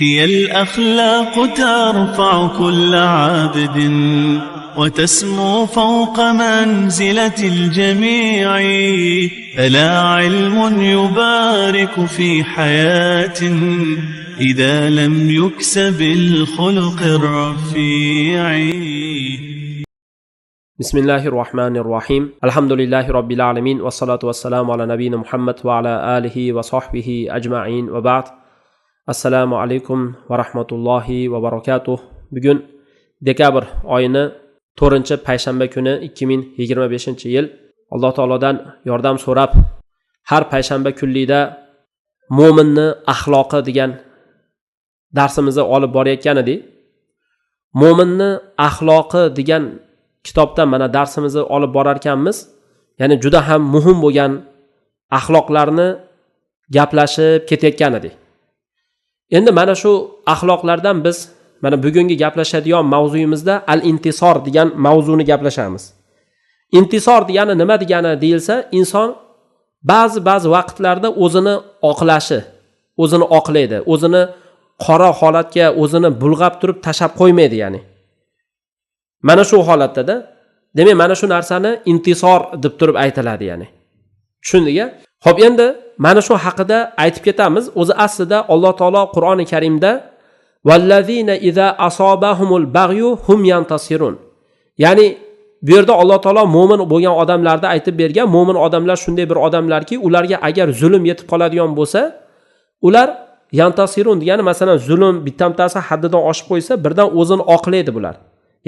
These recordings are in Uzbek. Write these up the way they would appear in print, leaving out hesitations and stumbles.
هي الأخلاق ترفع كل عابد، وتسمو فوق منزلة الجميع. ألا علم يبارك في حياة إذا لم يكسب الخلق الرفيع. بسم الله الرحمن الرحيم. الحمد لله رب العالمين، والصلاة والسلام على نبينا محمد وعلى آله وصحبه أجمعين، وبعد. Assalomu alaykum va rahmatullohi va barakatuh. Bugun dekabr oyini 4-payshanba kuni 2025-yil. Alloh taolodan yordam so'rab, har payshanba kunlikda mo'minni axloqi degan darsimizni olib borayotgan edik. Mo'minni axloqi degan kitobdan mana darsimizni olib borar ekanmiz. Ya'ni juda ham muhim bo'lgan axloqlarni gaplashib ketayotgan edik. Endi mana shu axloqlardan biz mana bugungi gaplashadigan mavzuyimizda al-intisor degan mavzuni gaplashamiz. Intisor degani nima degani deyilsa, inson ba'zi vaqtlarda o'zini oqlashi, o'zini oqlaydi, o'zini qora holatga o'zini bulg'ab turib tashab qo'ymaydi, ya'ni. Mana shu holatda-da, demak mana shu narsani intisor deb turib aytiladi, ya'ni. Tushundik-a? Xo'p, endi mana shu haqida aytib ketamiz. O'zi aslida Alloh taolo Qur'oni Karimda vallazina iza asobahumul bag'yu hum yantasirun. Ya'ni bu yerda Alloh taolo mo'min bo'lgan odamlarni aytib bergan. Mo'min odamlar shunday bir odamlarki, ularga agar zulm yetib qoladigan bo'lsa, ular yantasirun degani, masalan, zulm bittamtasi haddidan oshib qo'ysa, birdan o'zini oqlaydi bular.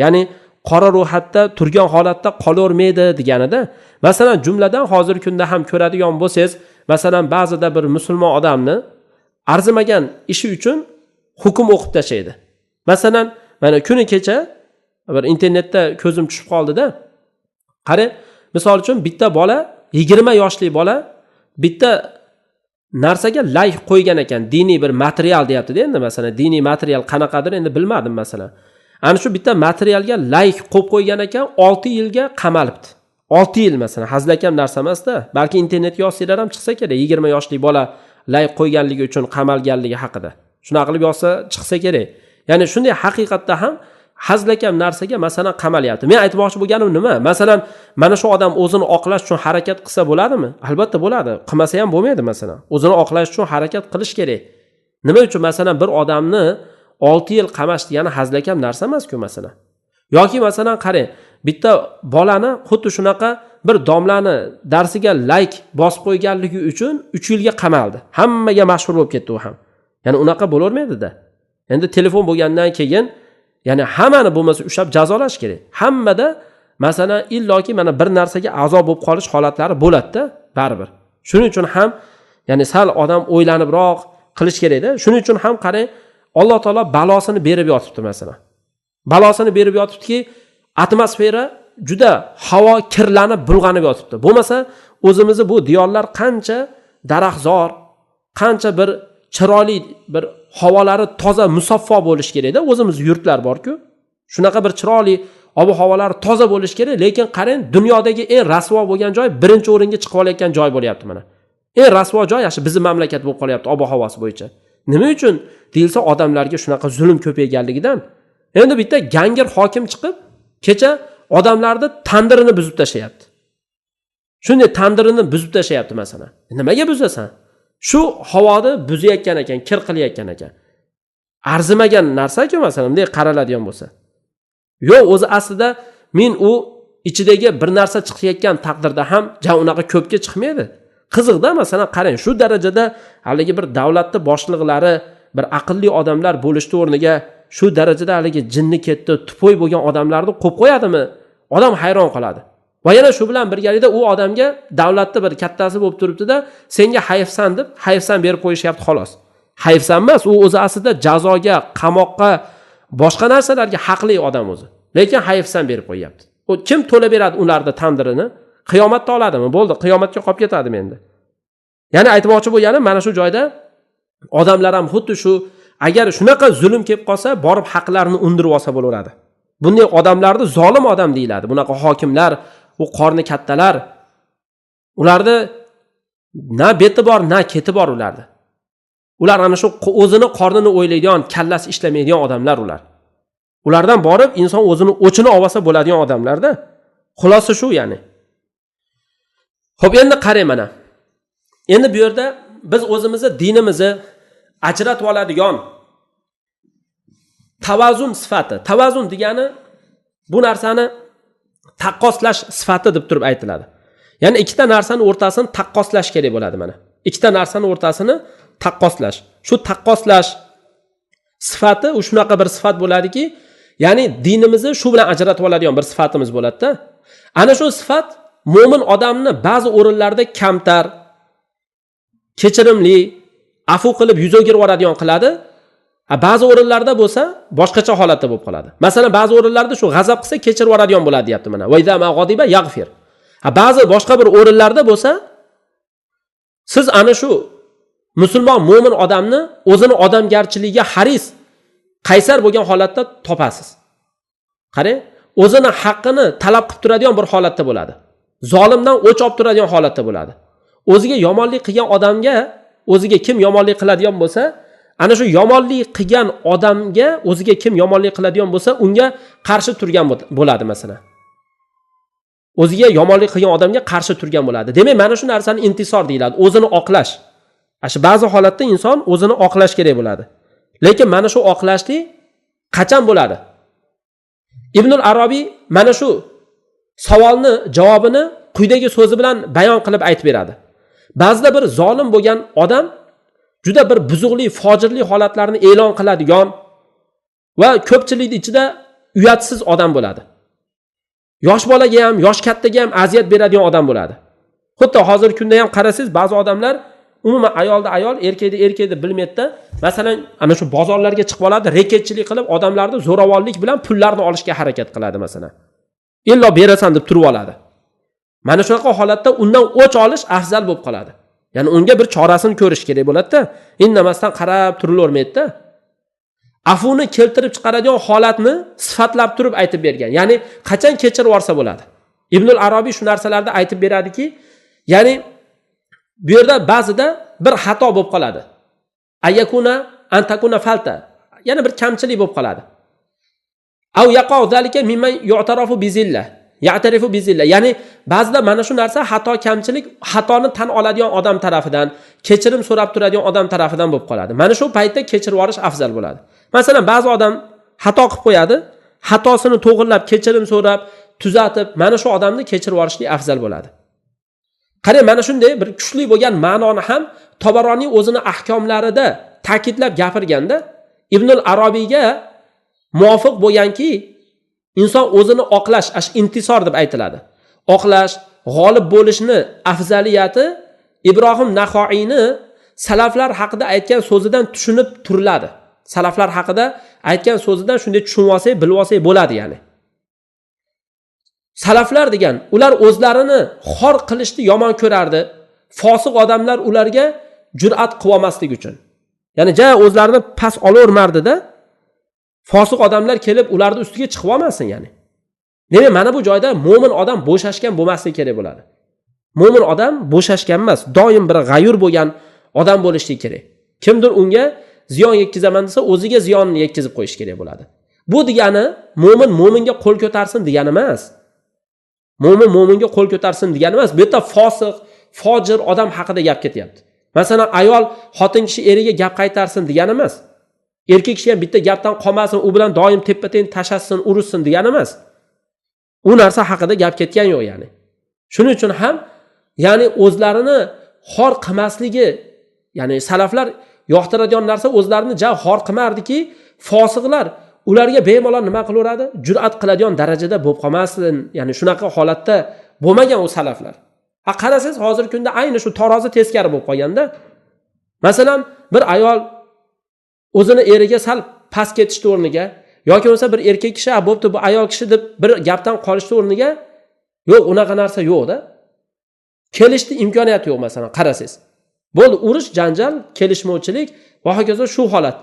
Ya'ni qora ro'yxatda turgan holatda qolavermaydi deganida. Masalan, jumladan hozirgi kunda ham ko'radigan bo'lsangiz, masalan, ba'zida bir musulmon odamni arzimagan ishi uchun hukm o'qib tashlaydi. Masalan, mana kuni kecha bir internetda ko'zim tushib qoldi-da. Qarang, misol uchun bitta bola, 20 yoshli bola bitta narsaga like qo'ygan ekan, diniy bir material deyapti-da endi, masalan, diniy material qanaqadir endi bilmadim masalan. Ana shu bitta materialga like qo'yib qo'ygan ekan, 6 yilga qamalibdi. 6 yil masalan, hazilakam narsa emas-da. Balki internetga yozsanglar ham chiqsa kerak, 20 yoshli bola like qo'yganligi uchun qamalganligi haqida. Shunaqa qilib yozsa chiqsa kerak. Ya'ni shunday haqiqatda ham hazilakam narsaga masalan qamalyapti. Men aytmoqchi bo'lganim nima? Masalan, mana shu odam o'zini oqlash uchun harakat qilsa bo'ladimi? Albatta bo'ladi. Qilmasa ham bo'lmaydi masalan. O'zini oqlash uchun harakat qilish kerak. Nima uchun masalan bir odamni 6 yil qamash degani hazilakam narsa emas-ku masalan. Yoki masalan qarang, bitta bolani xuddi shunaqa bir domlani darsiga like bosib qo'yganligi uchun 3 yilga qamaldi. Hammaga mashhur bo'lib ketdi u ham. Ya'ni unaqa bo'lavermaydi-da. Endi telefon bo'lgandan keyin, ya'ni hammani bo'lmasa ushlab jazolash kerak. Hammada masalan illoki mana bir narsaga a'zo bo'lib qolish holatlari bo'ladi-da, baribir. Shuning uchun ham ya'ni sal odam o'ylanibroq qilish kerak-da. Shuning uchun ham qarang, Alloh taolo balosini berib yotibdi masalan. Balosini berib yotibdiki, atmosfera juda havo kirlanib bulg'anib yotibdi. Bo'lmasa o'zimizni bu diyorlar qancha daraxtzor, qancha bir chiroyli bir havolari toza, musaffo bo'lish kerakda. O'zimiz yurtlar bor-ku. Shunaqa bir chiroyli ob-havolari toza bo'lish kerak, lekin qarang, dunyodagi eng rasvo bo'lgan joy birinchi o'ringa chiqib olayotgan joy bo'lyapti mana. Eng rasvo joy shu bizning mamlakat bo'lib qolyapti ob-havosi bo'yicha. Nima uchun deyilsa, odamlarga shunaqa zulm ko'payganligidan. Endi bitta gangir hokim chiqib, kecha odamlarni tandirini buzib tashlayapti. Shunday tandirini buzib tashlayapti masalan. Nimaga buzasan? Shu havoni buzayotgan ekan, kir qilayotgan ekan. Arzimagan narsa-ku masalan, bunday qaraladigan bo'lsa. Yo'q, o'zi aslida men u ichidagi bir narsa chiqayotgan taqdirda ham ja unaqa ko'pga chiqmaydi. Qiziqda masalan qarang, shu darajada haligi bir davlatni boshliqlari, bir aqlli odamlar bo'lishdi o'rniga shu darajada haligi jinni ketdi, tupoy bo'lgan odamlarni qo'yib qo'yadimi? Odam hayron qoladi. Va yana shu bilan birgalikda u odamga davlatni bir kattasi bo'lib turibdi-da, senga hayfsan deb hayfsan berib qo'yishyapti xolos. Hayfsan emas, u o'zi aslida jazoga, qamoqqa, boshqa narsalarga haqli odam o'zi. Lekin hayfsan berib qo'yyapti. U kim to'lab beradi ularni tandirini? Qiyomatda oladimi? Bo'ldi, qiyomatga qolib ketadimi endi? Ya'ni aytmoqchi bo'lganim, mana shu joyda odamlar ham xuddi shu agar shunaqa zulm kelib qolsa, borib haqlarini undirib olsa bo'laveradi. Bunday odamlarni zolim odam deyiladi. Bunaqa hokimlar, u qorni kattalar, ularni na beti bor, na keti bor ularni. Ular ana shu o'zini qornini o'ylaydigan, kallasi ishlamaydigan odamlar ular. Ulardan borib inson o'zini o'chini olsa bo'ladigan odamlarda. Xulosa shu ya'ni. Xo'p, endi qarang mana. Endi bu yerda biz o'zimizni dinimizni ajratib oladigan tavazun sifati. Tavazun degani bu narsani taqqoslash sifati deb turib aytiladi. Ya'ni ikkita narsani o'rtasini taqqoslash kerak bo'ladi mana. Ikkita narsani o'rtasini taqqoslash. Shu taqqoslash sifati u shunaqa bir sifat bo'ladiki, ya'ni dinimizni shu bilan ajratib oladigan bir sifatimiz bo'ladi-da. Ana shu sifat mo'min odamni ba'zi o'rinlarda kamtar, kechirimli, afu qilib yuz o'girib yuboradigan qiladi. Ba'zi o'rinlarda bo'lsa boshqacha holatda bo'lib qoladi. Masalan, ba'zi o'rinlarda shu g'azab qilsa kechirib yuboradigan bo'ladi deyapti mana. Va iza ma g'adiba yaghfir. Ba'zi boshqa bir o'rinlarda bo'lsa siz ana shu musulmon mo'min odamni o'zini odamgarchiligiga haris, qaysar bo'lgan holatda topasiz. Qarang, o'zini haqqini talab qilib turadigan bir holatda bo'ladi. Zolimdan o'ch olib turadigan holatda bo'ladi. O'ziga yomonlik qilgan odamga, o'ziga kim yomonlik qiladigan bo'lsa, ana shu yomonlik qilgan odamga o'ziga kim yomonlik qiladigan bo'lsa, unga qarshi turgan bo'ladi masalan. O'ziga yomonlik qilgan odamga qarshi turgan bo'ladi. Demak, mana shu narsani intisor deyiladi, o'zini oqlash. Shu ba'zi holatda inson o'zini oqlash kerak bo'ladi. Lekin mana shu oqlashlik qachon bo'ladi? Ibnul Arabiy mana shu savolni javobini quyidagi so'zi bilan bayon qilib aytib beradi. Ba'zida bir zolim bo'lgan odam juda bir buzuqli, fojirli holatlarni e'lon qiladigan va ko'pchilik ichida uyatsiz odam bo'ladi. Yosh bolaga ham, yosh kattaga ham aziyat beradigan odam bo'ladi. Xuddi hozirgi kunda ham qarasangiz, ba'zi odamlar umuman ayolda ayol, erkakda erkak deb bilmaydi. Masalan, ana shu bozorlarga chiqib oladi, reketchilik qilib, odamlarni zo'ravonlik bilan pullarni olishga harakat qiladi masalan. Illo berasan deb turib oladi. Mana shunaqa holatda undan o'ch olish afzal bo'lib qoladi. Ya'ni unga bir chorasini ko'rish kerak bo'ladi-da. Indamasdan qarab turilavermaydi-da. Afuni keltirib chiqaradigan holatni sifatlab turib aytib bergan. Ya'ni qachon kechirib yuborsa bo'ladi. Ibnul Arabiy shu narsalarni aytib beradiki, ya'ni bu yerda ba'zida bir xato bo'lib qoladi. Ayakuna antakuna falta. Ya'ni bir kamchilik bo'lib qoladi. Aw yaqau zalika mimman yu'tarafu bizilla. Ya'tarifu bizilla. Ya'ni ba'zida mana shu narsa xato, kamchilik xatoni tan oladigan odam tarafidan, kechirim so'rab turadigan odam tarafidan bo'lib qoladi. Mana shu paytda kechirib yuborish afzal bo'ladi. Masalan, ba'zi odam xato qilib qo'yadi, xatosini to'g'rilab, kechirim so'rab, tuzatib, mana shu odamni kechirib yuborishlik afzal bo'ladi. Qarang, mana shunday bir kuchli bo'lgan ma'noni ham Tabaroniy o'zini ahkomlarida ta'kidlab gapirganda Ibnul Arabiyga muvofiq bo'lganki, inson o'zini oqlash, ash intisor deb aytiladi. Oqlash, g'olib bo'lishni afzaliyati Ibrohim Nahoiyni salaflar haqida aytgan so'zidan tushunib turiladi. Salaflar haqida aytgan so'zidan shunday tushunib olsak, bilib olsak bo'ladi ya'ni. Salaflar degan, ular o'zlarini xor qilishni yomon ko'rardi. Fosiq odamlar ularga jur'at qila olmaslik uchun. Ya'ni ja o'zlarini past olavermardida, fosiq odamlar kelib ularni ustiga chiqib olmasin ya'ni. Demak, mana bu joyda mo'min odam bo'shashgan bo'lmasligi kerak bo'ladi. Mo'min odam bo'shashgan emas, doim bir g'ayur bo'lgan odam bo'lishi kerak. Kimdir unga ziyon yetkazaman desa, o'ziga ziyonni yetkazib qo'yish kerak bo'ladi. Bu degani mo'min mo'minga qo'l ko'tarsin degani emas. Mo'min mo'minga qo'l ko'tarsin degani emas. Bu yerda fosiq, fojir odam haqida gap ketyapti. Masalan, ayol xotin kishi eriga gap qaytarsin degani emas. Erkak kishi ham bitta gapdan qolmasin, u bilan doim teppa-teng tashashsin, urishsin degani emas. U narsa haqida gap ketgan yo'q ya'ni. Shuning uchun ham ya'ni o'zlarini xor qilmasligi, ya'ni salaflar yoqtiradigan narsa o'zlarini ja xor qilmardiki, fosiqlar ularga bemalol nima qilaveradi? Jur'at qiladigan darajada bo'lib qolmasin. Ya'ni shunaqa holatda bo'lmagan u salaflar. Ha, qarasangiz hozirgi kunda ayni shu tarozi teskari bo'lib qolganda, masalan, bir ayol o'zini eriga sal past ketishdi o'rniga, yoki bo'lmasa bir erkak kishi, bo'pti bu ayol kishi deb bir gapdan qolishdi o'rniga, yo'q, unaqa narsa yo'q-da. Kelishdi imkoniyati yo'q masalan, qarasangiz. Bo'ldi, urush, janjal, kelishmovchilik va hokazo shu holat.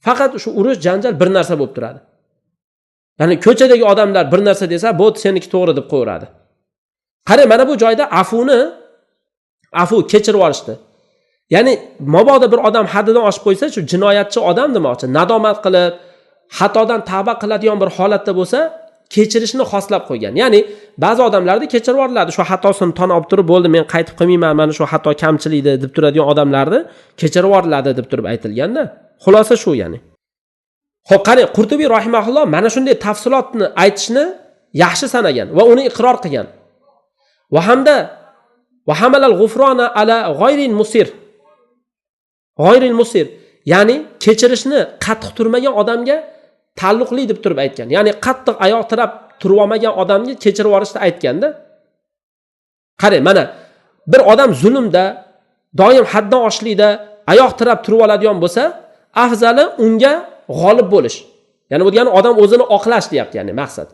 Faqat shu urush, janjal bir narsa bo'lib turadi. Ya'ni ko'chadagi odamlar bir narsa desa, bo'pti seniki to'g'ri deb qo'yaveradi. Qarang, mana bu joyda afu kechirib yuborishdi. Ya'ni mabodo bir odam haddidan oshib qo'ysa, shu jinoyatchi odam demoqchi, nadomat qilib, xatodan tavba qiladigan bir holatda bo'lsa, kechirishni xoslab qo'ygan. Ya'ni ba'zi odamlarni kechirib yuboriladi, shu xatosini tan olib turib, bo'ldi, men qaytib qilmayman, mana shu xato kamchilikdi deb turadigan odamlarni kechirib yuboriladi deb turib aytilganda. Xulosa shu ya'ni. Xo'p, qarang, Qurtubiy rahimahulloh mana shunday tafsilotni aytishni yaxshi sanagan va uni iqror qilgan. Va hamda va hamalal g'ufrona ala g'oyril musir. G'oyril musir, ya'ni kechirishni qattiq turmagan odamga taalluqli deb turib aytgan. Ya'ni qattiq oyoq tirab turib olmagan odamga kechirib yuborishni aytganda. Qarang, mana bir odam zulmda, doim haddan oshishlikda oyoq tirab turib oladigan bo'lsa, afzali unga g'olib bo'lish. Ya'ni bu degani odam o'zini oqlash deyapti, ya'ni maqsad.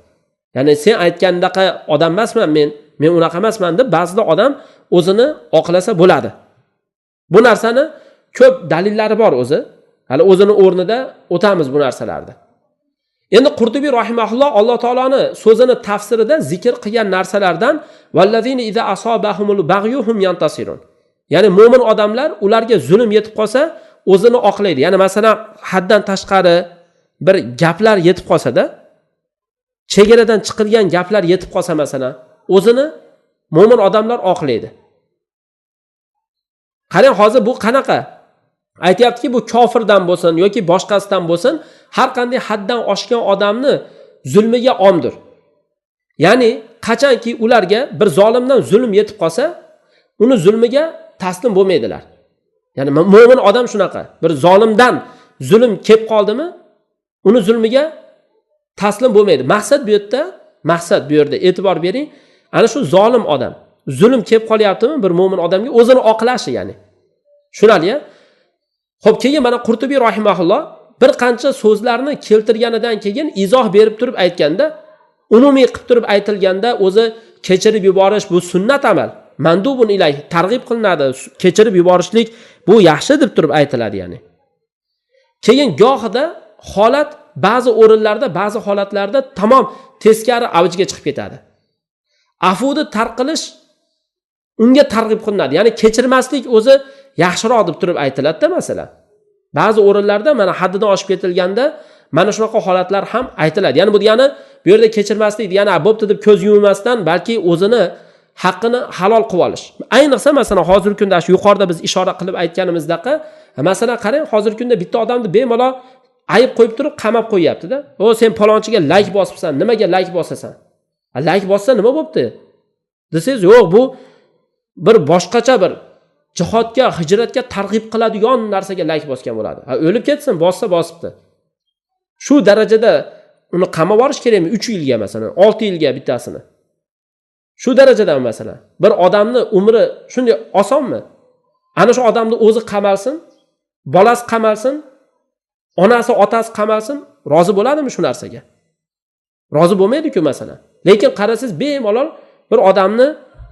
Ya'ni sen aytgandaqa odam emasman men unaqa emasman deb ba'zida odam o'zini oqlasa bo'ladi. Bu narsani ko'p dalillari bor o'zi. Hali o'zini o'rnida o'tamiz bu narsalarni. Endi Qurtubiy rahimahulloh Alloh taoloni so'zini tafsirida zikr qilgan narsalardan vallazina iza asabahumul bag'yu hum yantasirun. Ya'ni mo'min odamlar ularga zulm yetib qolsa o'zini oqlaydi. Ya'ni masalan haddan tashqari bir gaplar yetib qolsa-da, chegaradan chiqilgan gaplar yetib qolsa masalan, o'zini mo'min odamlar oqlaydi. Qarang, hozir bu qanaqa? Aytyaptiki, bu kofirdan bo'lsin yoki boshqasidan bo'lsin, har qanday haddan oshgan odamni zulmiga omdir. Ya'ni qachonki ularga bir zolimdan zulm yetib qolsa, uni zulmiga taslim bo'lmaydilar. Ya'ni mo'min odam shunaqa. Bir zolimdan zulm kelib qoldimi, uni zulmiga taslim bo'lmaydi. Maqsad bu yerda, maqsad bu yerda e'tibor bering. Ana shu zolim odam, zulm kelib qolyaptimi bir mo'min odamga o'zini oqlashi, ya'ni. Tushunali-ya? Xo'p, keyin mana Qurtubiy rahimahulloh bir qancha so'zlarni keltirganidan keyin izoh berib turib aytganda, umumiy qilib turib aytilganda, o'zi kechirib yuborish bu sunnat amal, mandubun ilayh, targ'ib qilinadi, kechirib yuborishlik bu yaxshi deb turib aytiladi, ya'ni. Keyin gohida holat ba'zi o'rinlarda, ba'zi holatlarda tamom teskari avjiga chiqib ketadi. Afuni tark qilish unga targ'ib qilinadi. Ya'ni kechirmaslik o'zi yaxshiroq deb turib aytiladi-da masalan. Ba'zi o'rinlarda mana haddidan oshib ketilganda mana shunaqa holatlar ham aytiladi. Ya'ni bu degani bu yerda kechirmaslik degani bo'pti deb ko'z yummasdan, balki o'zini haqqini halol qilib olish. Ayniqsa masalan hozirgi kunda shu yuqorida biz ishora qilib aytganimizdaqa, masalan qarang, hozirgi kunda bitta odamni bemalol ayib qo'yib turib qamab qo'yyapti-da. O sen palonchiga like bosibsan, nimaga like bosasan? Like bossa nima bo'pti? Desangiz, yo'q, bu bir boshqacha bir jihodga, hijratga targ'ib qiladigan narsaga like bosgan bo'ladi. Ha, o'lib ketsin, bossa bosibdi. Shu darajada uni qamab olish kerakmi? 3 yilga masalan, 6 yilga bittasini. Shu darajada masalan, bir odamni umri shunday osonmi? Ana shu odamni o'zi qamalsin, bolasi qamalsin, onasi, otasi qamalsin, rozi bo'ladimi shu narsaga? Rozi bo'lmaydi-ku masalan. Lekin qarasangiz bemalol bir odamni,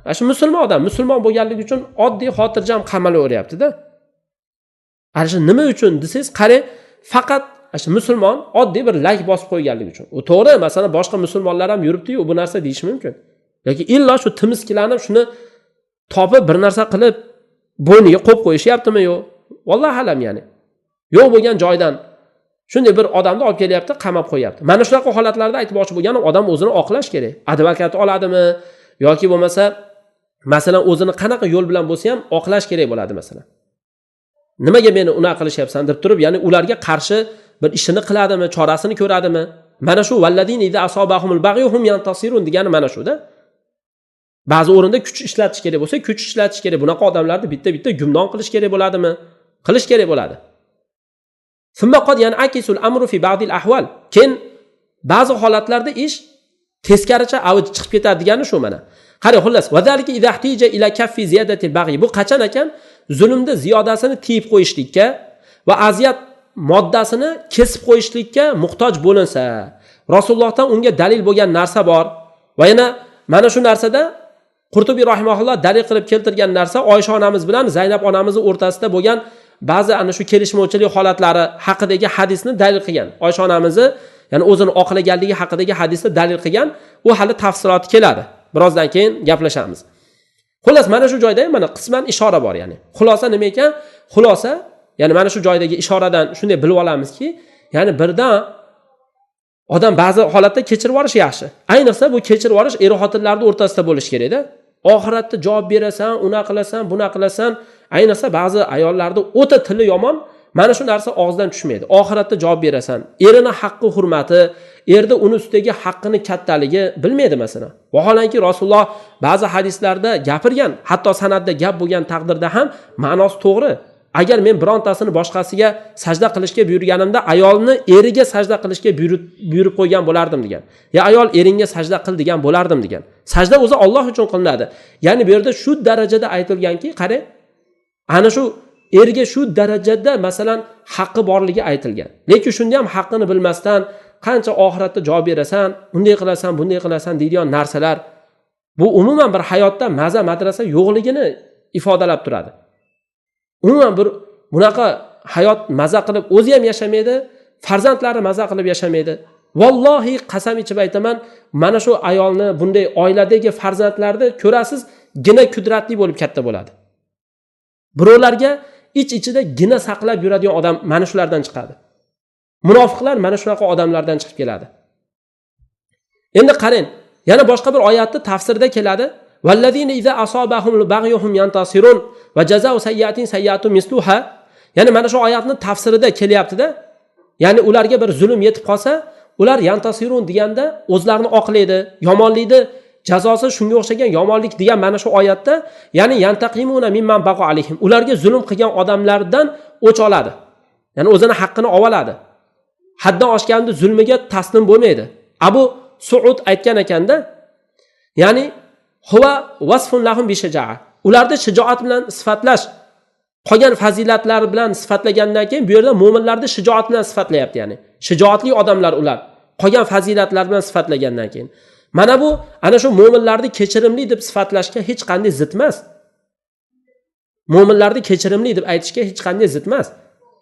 ana shu musulmon odam, musulmon bo'lganligi uchun oddiy xotirjam qamalaveryapti-da. Ana shu nima uchun desangiz, qarang, faqat ana shu musulmon oddiy bir like bosib qo'yganligi uchun. U to'g'ri, masalan, boshqa musulmonlar ham yuribdi-yu, bu narsa deyish mumkin. Yoki illo shu timiskilanib shuni topib bir narsa qilib bo'yniga qo'yib qo'yishyaptimi yo'q? Vallohu alam, ya'ni. Yo'q bo'lgan joydan shunday bir odamni olib kelyapti, qamab qo'yapti. Mana shunaqa holatlarda aytmoqchi bo'lganim, odam o'zini oqlash kerak. Advokat oladimi yoki bo'lmasa masalan o'zini qanaqa yo'l bilan bo'lsa ham oqlash kerak bo'ladi masalan. Nimaga meni unaqa qilishyapsan deb turib, ya'ni ularga qarshi bir ishini qiladimi, chorasini ko'radimi? Mana shu vallazina iza asobahumul bag'yu hum yantasirun degani mana shu-da. Ba'zi o'rinda kuch ishlatish kerak bo'lsa, kuch ishlatish kerak. Bunaqa odamlarni bitta-bitta gumdon qilish kerak bo'ladimi? Qilish kerak bo'ladi. Thumma qad yan'akisul amru fi ba'dil ahval. Keyin ba'zi holatlarda ish teskaricha avj chiqib ketadi degani shu mana. Qarang, xullas, va zalika idza ihtija ila kaffi ziyadatil bag'i. Bu qachon ekan? Zulmda ziyodasini tiyib qo'yishlikka va aziyat moddasini kesib qo'yishlikka muhtoj bo'linsa, Rasulullohdan unga dalil bo'lgan narsa bor. Va yana mana shu narsada Qurtubiy rahimahulloh dalil qilib keltirgan narsa Oysha onamiz bilan Zaynab onamizning o'rtasida bo'lgan ba'zi ana shu kelishmovchilik holatlari haqidagi hadisni dalil qilgan. Oysha onamizni, ya'ni o'zini oqlaganligi haqidagi hadisni dalil qilgan. U hali tafsiloti keladi. Birozdan keyin gaplashamiz. Xullas, mana shu joyda ham mana qisman ishora bor ya'ni. Xulosa nima ekan? Xulosa, ya'ni mana shu joydagi ishoradan shunday bilib olamizki, ya'ni birdan odam ba'zi holatda kechirib yuborishi yaxshi. Ayniqsa bu kechirib yuborish er-xotinlarning o'rtasida bo'lishi kerakda. Oxiratda javob berasan, una qilasan, buna qilasan. Ayniqsa ba'zi ayollarda o'ta tili yomon, mana shu narsa og'zidan tushmaydi. Oxiratda javob berasan. Erini haqqi hurmati, erda uni ustidagi haqqini kattaligi bilmaydi masalan. Vaholanki Rasululloh ba'zi hadislarda gapirgan, hatto sanadda gap bo'lgan taqdirda ham ma'nosi to'g'ri. Agar men birontasini boshqasiga sajda qilishga buyurganimda ayolni eriga sajda qilishga buyurib qo'ygan bo'lardim degan. Ya ayol eringga sajda qil degan bo'lardim degan. Sajda o'zi Alloh uchun qilinadi. Ya'ni bu yerda shu darajada aytilganki, qarang, ana shu erga shu darajada masalan haqqi borligi aytilgan. Lekin shunda ham haqqini bilmasdan qancha oxiratda javob berasan, unday qilasan, bunday qilasan deydigan narsalar bu umuman bir hayotda maza madrasa yo'qligini ifodalab turadi. Umuman bir bunaqa hayot maza qilib o'zi ham yashamaydi, farzandlari maza qilib yashamaydi. Vallohi qasam ichib aytaman, mana shu ayolni bunday oiladagi farzandlarni ko'rasiz, gina kudratli bo'lib katta bo'ladi. Birovlarga ich-ichida gina saqlab yuradigan odam mana shulardan chiqadi. Munofiqlar mana shunaqa odamlardan chiqib keladi. Endi qarang, yana boshqa bir oyatni tafsirda keladi. Vallazina iza asabahumul baghyuhum yantasirun va jazaa'u sayyi'atin sayyi'atun misluha. Ya'ni mana shu oyatni tafsirida kelyapti-da. Ya'ni ularga bir zulm yetib qolsa, ular yantasirun deganda o'zlarini oqlaydi, yomonlikni jazosi shunga o'xshagan yomonlik degan mana shu oyatda, ya'ni yantaqimuna mimman baqa alayhim. Ularga zulm qilgan odamlardan o'ch oladi. Ya'ni o'zini haqqini oladi. Haddan oshganda zulmiga taslim bo'lmaydi. Abu Suud aytgan ekanda, ya'ni huwa vasfun lahum bi shaja'a. Ularni shijoat bilan sifatlash, qolgan fazilatlar bilan sifatlagandan keyin bu yerda mo'minlarni shijoat bilan sifatlayapti, ya'ni shijoatli odamlar ular qolgan fazilatlar bilan sifatlagandan keyin. Mana bu ana shu mo'minlarni kechirimli deb sifatlashga hech qanday zid emas. Mo'minlarni kechirimli deb aytishga hech qanday zid emas.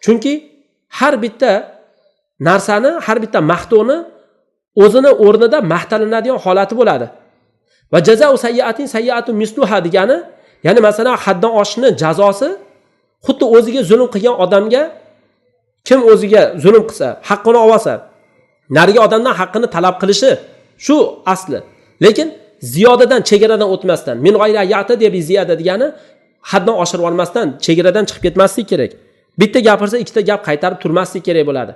Chunki har bitta narsani, har bitta maqtovni o'zini o'rnida maqtalinadigan holati bo'ladi. Va jazaa'u sayyi'atin sayyi'atun misluha degani, ya'ni masalan haddan oshishni jazosi xuddi o'ziga zulm qilgan odamga, kim o'ziga zulm qilsa, haqqini olsa, narigi odamdan haqqini talab qilishi shu asli. Lekin ziyodadan, chegaradan o'tmasdan, min g'ayri ya'tadi bi ziyada degani haddan oshirib olmasdan, chegaradan chiqib ketmaslik kerak. Bitta gapirsa ikkita gap qaytarib turmaslik kerak bo'ladi.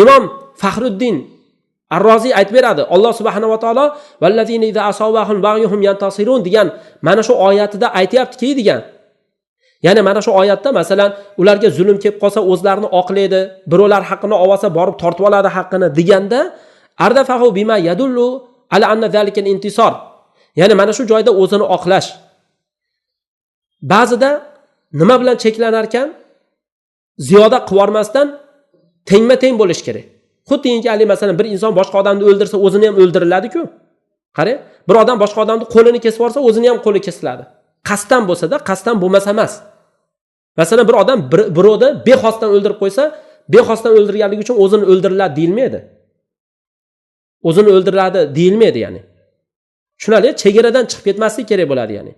Imom Faxruddin Ar-Rozi aytib beradi, Alloh subhanahu va taolo vallazina iza asabahum baghyuhum yantasirun degan mana shu oyatida aytayaptiki degan. Ya'ni mana shu oyatda masalan ularga zulm kelib qolsa o'zlarini oqlaydi, birovlar haqqini olsa borib tortib oladi haqqini deganda ardafahu bima yadullu ala anna zalika intisor. Ya'ni mana shu joyda o'zini oqlash. Ba'zida nima bilan cheklanar ekan? Ziyoda qivormasdan tengma-teng bo'lish kerak. Xuddiki hali masalan bir inson boshqa odamni o'ldirsa o'zini ham o'ldiriladi-ku. Qarang, bir odam boshqa odamni qo'lini kesib yuborsa o'zini ham qo'li kesiladi. Qasddan bo'lsa-da, qasddan bo'lmasa emas. Masalan bir odam birovni bexosdan o'ldirib qo'ysa, bexosdan o'ldirganligi uchun o'zini o'ldiriladi deyilmaydi. O'zini o'ldiriladi deyilmaydi ya'ni. Tushunarli, chegaradan chiqib ketmaslik kerak bo'ladi ya'ni.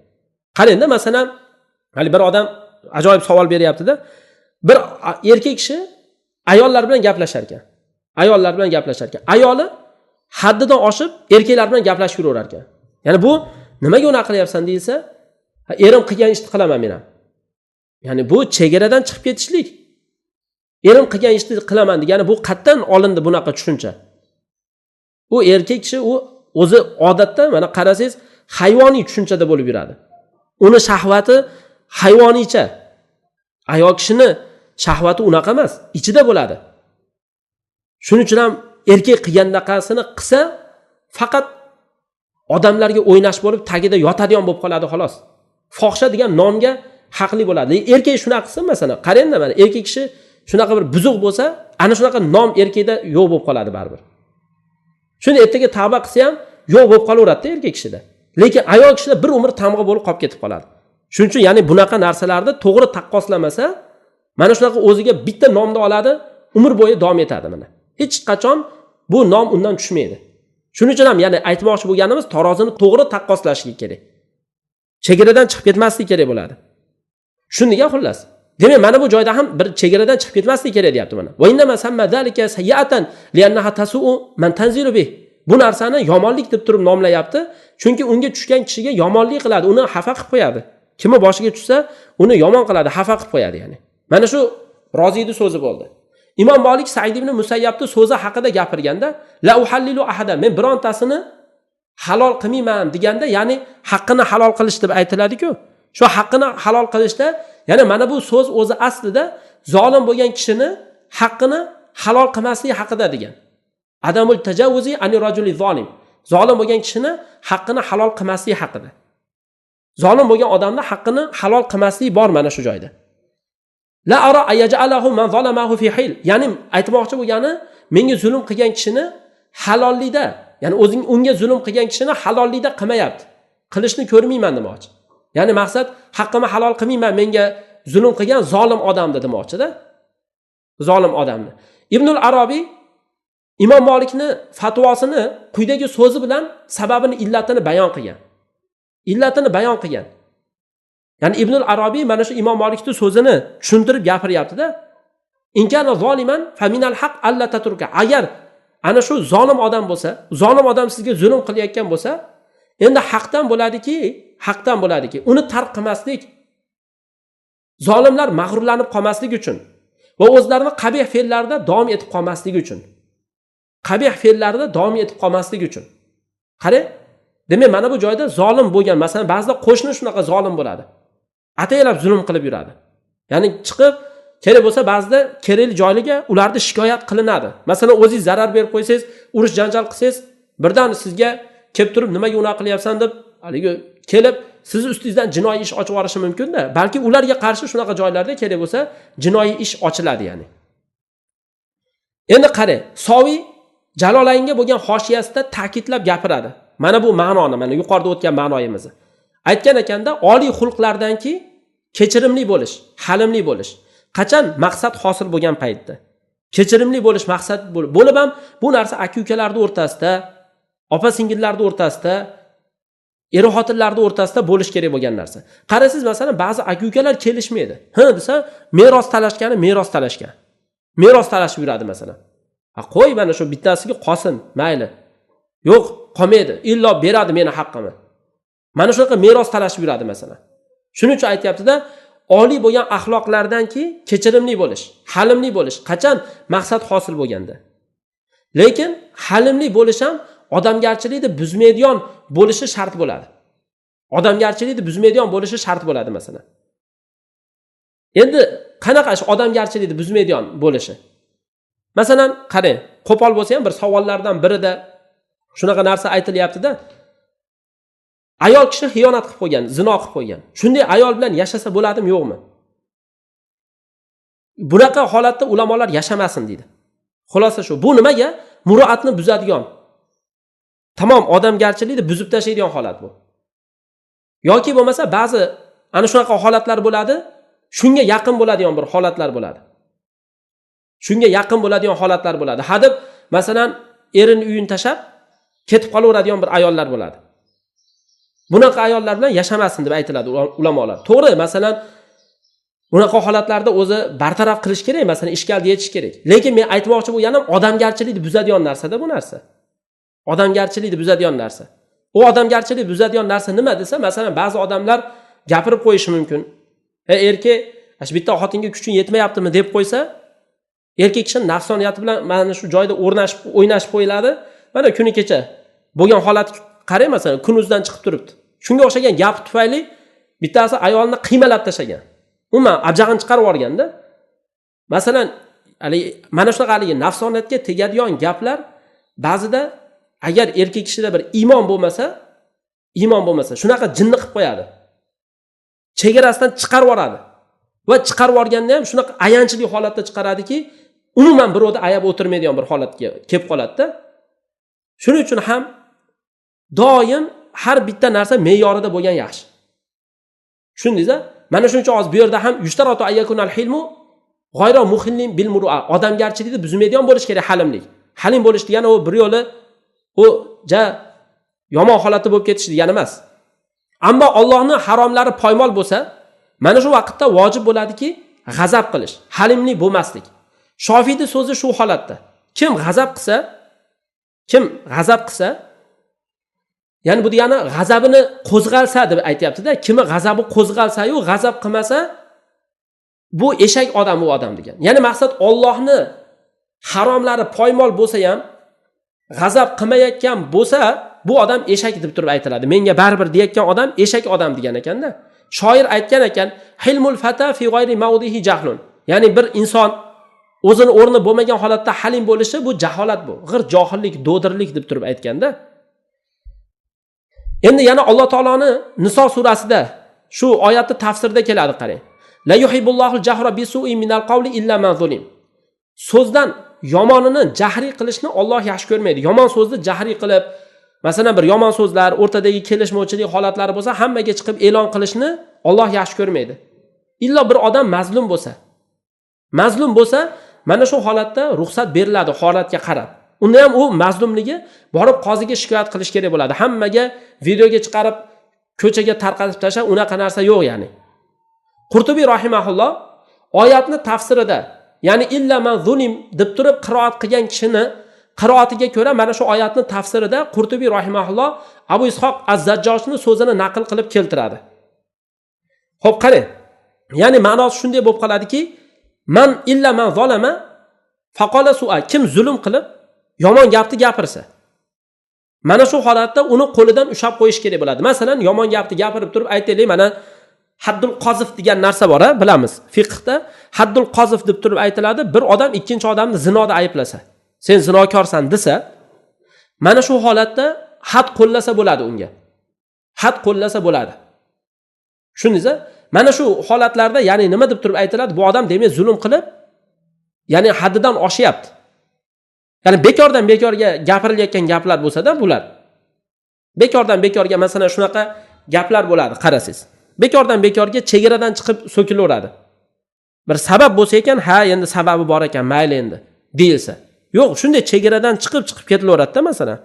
Qarangda masalan, hali bir odam ajoyib savol beryapti-da. Bir erkak kishi ayollar bilan gaplashar ekan. Ayollar bilan gaplashar ekan. Ayoli haddidan oshib erkaklar bilan gaplashib yuraverar ekan. Ya'ni bu nimaga unaqa qilyapsan deyilsa, erim qilgan ishni qilaman men ham. Ya'ni bu chegaradan chiqib ketishlik. Erim qilgan ishni qilaman degani bu qatdan olindi bunaqa tushuncha. U erkak kishi u o'zi odatda mana qarasangiz hayvoniy tushunchada bo'lib yuradi. Uni shahvati hayvoniycha. Ayol kishini shahvati unaqa emas, ichida bo'ladi. Shuning uchun ham erkak qilgandaqasini qilsa faqat odamlarga o'ynash bo'lib tagida yotadigan bo'lib qoladi xolos. Fohisha degan nomga haqli bo'ladi. Lekin erkak shunaqa qilsa masalan, qarangda mana erkak kishi shunaqa bir buzuq bo'lsa, ana shunaqa nom erkakda yo'q bo'lib qoladi baribir. Shuni ertaga tavba qilsa ham yo'q bo'lib qolaveradi erkak kishida. Lekin ayol kishida bir umr tamg'a bo'lib qolib ketib qoladi. Shuning uchun ya'ni bunaqa narsalarni to'g'ri taqqoslamasa, mana shunaqa o'ziga bitta nomni oladi, umr bo'yi davom etadi mana. Hech qachon bu nom undan tushmaydi. Shuning uchun ham ya'ni aytmoqchi bo'lganimiz tarozini to'g'ri taqqoslashlik kerak. Chegaradan chiqib ketmaslik kerak bo'ladi. Tushundik a xullas? Demak, mana bu joyda ham bir chegaradan chiqib ketmaslik kerak deyapti mana. Va innama samma zalika sayyi'atan li'annaha tasu'u man tanzilu bih. Bu narsani yomonlik deb turib nomlayapti, chunki unga tushgan kishiga yomonlik qiladi, uni xafa qilib qo'yadi. Kimni boshiga tushsa, uni yomon qiladi, xafa qilib qo'yadi ya'ni. Mana shu Roziyni so'zi bo'ldi. Imom Malik Said ibn Musayyabning so'zi haqida gapirganda, la uhallilu ahada, men birontasini halol qilmayman deganda, ya'ni haqqini halol qilish deb aytiladi-ku. Shu haqqini halol qilishda, ya'ni mana bu so'z o'zi aslida zolim bo'lgan kishini haqqini halol qilmaslik haqida degan. Adamul tajawuzi ani rajuli zolim. Zolim bo'lgan kishini haqqini halol qilmaslik haqida. Zolim bo'lgan odamni haqqini halol qilmaslik bor mana shu joyda. La ara ayaj'alahu man zalamahu fi hil. Ya'ni aytmoqchi bo'lgani, menga zulm qilgan kishini halollikda, ya'ni o'zing unga zulm qilgan kishini halollikda qilmayapti. Qilishni ko'rmayman demoqchi. Ya'ni maqsad haqqimni halol qilmayman menga zulm qilgan zolim odamni demoqchi-da. Zolim odamni. Ibnul Arabiy Imom Malikni fatvosini quyidagi so'zi bilan sababini, illatini bayon qilgan. Illatini bayon qilgan. Ya'ni Ibnul Arabiy mana shu Imom Malikning so'zini tushuntirib gapiryapti-da. In kana zoliman fa minal haq alla tatruka. Agar ana shu zolim odam bo'lsa, zolim odam sizga zulm qilayotgan bo'lsa, endi haqdan bo'ladiki, uni tark qilmaslik, zolimlar mag'rurlanib qolmaslik uchun va o'zlarini qabih fe'llarida davom etib qolmaslik uchun. Qabih fe'llarida davom etib qolmaslik uchun. Qarang, demak mana bu joyda zolim bo'lgan, masalan, ba'zida qo'shni shunaqa zolim bo'ladi. Ataylab zulm qilib yuradi. Ya'ni chiqib kerak bo'lsa ba'zida kerakli joylarga ularni shikoyat qilinadi. Masalan, o'zingiz zarar berib qo'ysangiz, urush janjal qilsangiz, birdan sizga kelib turib nimaga unaqa qilyapsan deb haligi kelib sizni ustingizdan jinoiy ish ochib yuborishi mumkin-da. Balki ularga qarshi shunaqa joylarda kerak bo'lsa jinoiy ish ochiladi ya'ni. Endi qarang, Soviy Jalolaynga bo'lgan hoshiyasida ta'kidlab gapiradi. Mana bu ma'noni, mana yuqorida o'tgan ma'noyimizni. Aytgan ekanda, oliy xulqlardanki kechirimli bo'lish, halimli bo'lish. Qachon maqsad hosil bo'lgan paytda. Kechirimli bo'lish maqsad bo'lib ham bu narsa aka-ukalarning o'rtasida, opa-singillarning o'rtasida, er-xotinlarning o'rtasida bo'lish kerak bo'lgan narsa. Qarasiz, masalan, ba'zi aka-ukalar kelishmaydi. Ha desa, meros talashgani meros talashgan. Meros talashib yuradi masalan. Ha qo'y mana shu bittasiga qolsin, mayli. Yo'q, qolmaydi. Illo beradi meni haqqimni. Mana shunaqa meros talashib yuradi masalan. Shuning uchun aytayapti-da, oliy bo'lgan axloqlardanki kechirimli bo'lish, halimli bo'lish qachon maqsad hosil bo'lganda. Lekin halimli bo'lish ham odamgarchilikni buzmaydigan bo'lishi shart bo'ladi. Odamgarchilikni buzmaydigan bo'lishi shart bo'ladi masalan. Endi qanaqa shu odamgarchilikni buzmaydigan bo'lishi? Masalan, qarang, qo'pol bo'lsa ham bir savollardan birida shunaqa narsa aytilyapti-da. Ayol kishi xiyonat qilib qo'ygan, zino qilib qo'ygan. Shunday ayol bilan yashasa bo'ladimi, yo'qmi? Bunaqa holatda ulamolar yashamasin deydi. Xulosa shu. Bu nimaga? Muroatni buzadigan. Tamom odamgarchilikni buzib tashlaydigan holat bu. Yoki bo'lmasa ba'zi ana shunaqa holatlar bo'ladi, shunga yaqin bo'ladigan bir holatlar bo'ladi. Shunga yaqin bo'ladigan holatlar bo'ladi. Hadeb masalan erini uyini tashab ketib qolaveradigan bir ayollar bo'ladi. Bunaqa ayollar bilan yashamasin deb aytiladi ulamolar. To'g'ri, masalan bunaqa holatlarda o'zi bartaraf qilish kerak, masalan ishkalni yechish kerak. Lekin men aytmoqchi bo'lganim odamgarchilikni buzadigan narsada bu narsa. Odamgarchilikni buzadigan narsa. U odamgarchilikni buzadigan narsa nima desa, masalan ba'zi odamlar gapirib qo'yishi mumkin. Erkak shu bitta xotinga kuching yetmayaptimi deb qo'ysa, erkak kishi nafsoniyati bilan mana shu joyda o'rnashib o'ynashib qo'yiladi. Mana kuni kecha bo'lgan holat qarang, masalan kunuzdan chiqib turibdi. Shunga o'xshagan gap tufayli bittasi ayolni qiymalab tashlagan. Umuman abjag'ini chiqarib yuborganda. Masalan, hali mana shunaqa haligi nafsoniyatga tegadigan gaplar ba'zida agar erkak kishida bir iymon bo'lmasa, shunaqa jinni qilib qo'yadi. Chegarasidan chiqarib yuboradi. Va chiqarib yuborganda ham shunaqa ayanchli holatda chiqaradiki, umuman birovni ayab o'tirmaydigan bir holatga kelib qoladi-da. Shuning uchun ham doim har bitta narsa me'yorida bo'lgan yaxshi. Tushundingiz-a? Mana shuning uchun hozir bu yerda ham yushtaratu ayyakunal hilmu g'ayra muhillin bil murua. Odamgarchilikni buzmaydigan bo'lish kerak halimlik. Halim bo'lish degani u bir yo'li u ja yomon holatda bo'lib ketish degani emas. Ammo Allohning haromlari poymol bo'lsa, mana shu vaqtda vojib bo'ladiki, g'azab qilish, halimli bo'lmaslik. Shofiyning so'zi shu holatda. Kim g'azab qilsa, kim g'azab qilsa, ya'ni bu degani g'azabini qo'zg'alsa deb aytayapti-da, kimi g'azabi qo'zg'alsa-yu g'azab qilmasa, bu eshak odam u odam degan. Ya'ni maqsad Allohni haromlari poymol bo'lsa ham g'azab qilmayotgan bo'lsa, bu odam eshak deb turib aytiladi. Menga baribir deyotgan odam eshak odam degan ekanda. Shoir aytgan ekan, hilmul fata fi g'ayri mawdihi jahlun. Ya'ni bir inson o'zini o'rni bo'lmagan holatda halim bo'lishi bu jaholat bu. G'ir johillik, do'dirlik deb turib aytganda. Endi yana Alloh taoloni Niso surasida shu oyatni tafsirida keladi, qarang. La yuhibbullohul jahra bisu'i minal qawli illa man zulim. So'zdan yomonini jahriy qilishni Alloh yaxshi ko'rmaydi. Yomon so'zni jahriy qilib, masalan bir yomon so'zlar, o'rtadagi kelishmovchilik holatlari bo'lsa, hammaga chiqib e'lon qilishni Alloh yaxshi ko'rmaydi. Illo bir odam mazlum bo'lsa. Mazlum bo'lsa, mana shu holatda ruxsat beriladi holatga qarab. Unda ham u mazlumligi borib qoziga shikoyat qilish kerak bo'ladi. Hammaga videoga chiqarib, ko'chaga tarqatib tashlab, unaqa narsa yo'q ya'ni. Qurtubiy rahimahulloh oyatni tafsirida, ya'ni illa man zulim deb turib qiroat qilgan kishini qiroatiga ko'ra mana shu oyatni tafsirida Qurtubiy rahimahulloh Abu Ishoq az-Zajjojning so'zini naql qilib keltiradi. Xo'p, qarang. Ya'ni ma'nosi shunday bo'lib qoladiki, man illa man zalama faqala su'a, kim zulm qilib yomon gapni gapirsa, mana shu holatda uni qo'lidan ushlab qo'yish kerak bo'ladi. Masalan, yomon gapni gapirib turib aytaylik, mana haddul qozif degan narsa bor, bilamiz. Fiqhda haddul qozif deb turib aytiladi. Bir odam ikkinchi odamni zinoda ayblasa, sen zinokorsan desa, mana shu holatda had qo'llasa bo'ladi unga. Had qo'llasa bo'ladi. Tushundingiz? Mana shu holatlarda, ya'ni nima deb turib aytiladi? Bu odam demak zulm qilib, ya'ni haddidan oshyapti. Ya'ni bekordan bekorga gapirilayotgan gaplar bo'lsa-da bular. Bekordan bekorga masalan shunaqa gaplar bo'ladi, qarasangiz. Bekordan bekorga chegaradan chiqib so'kilaveradi. Bir sabab bo'lsa ekan, ha, endi sababi bor ekan, mayli endi deyilsa. Yo'q, shunday chegaradan chiqib ketilaveradi-da masalan.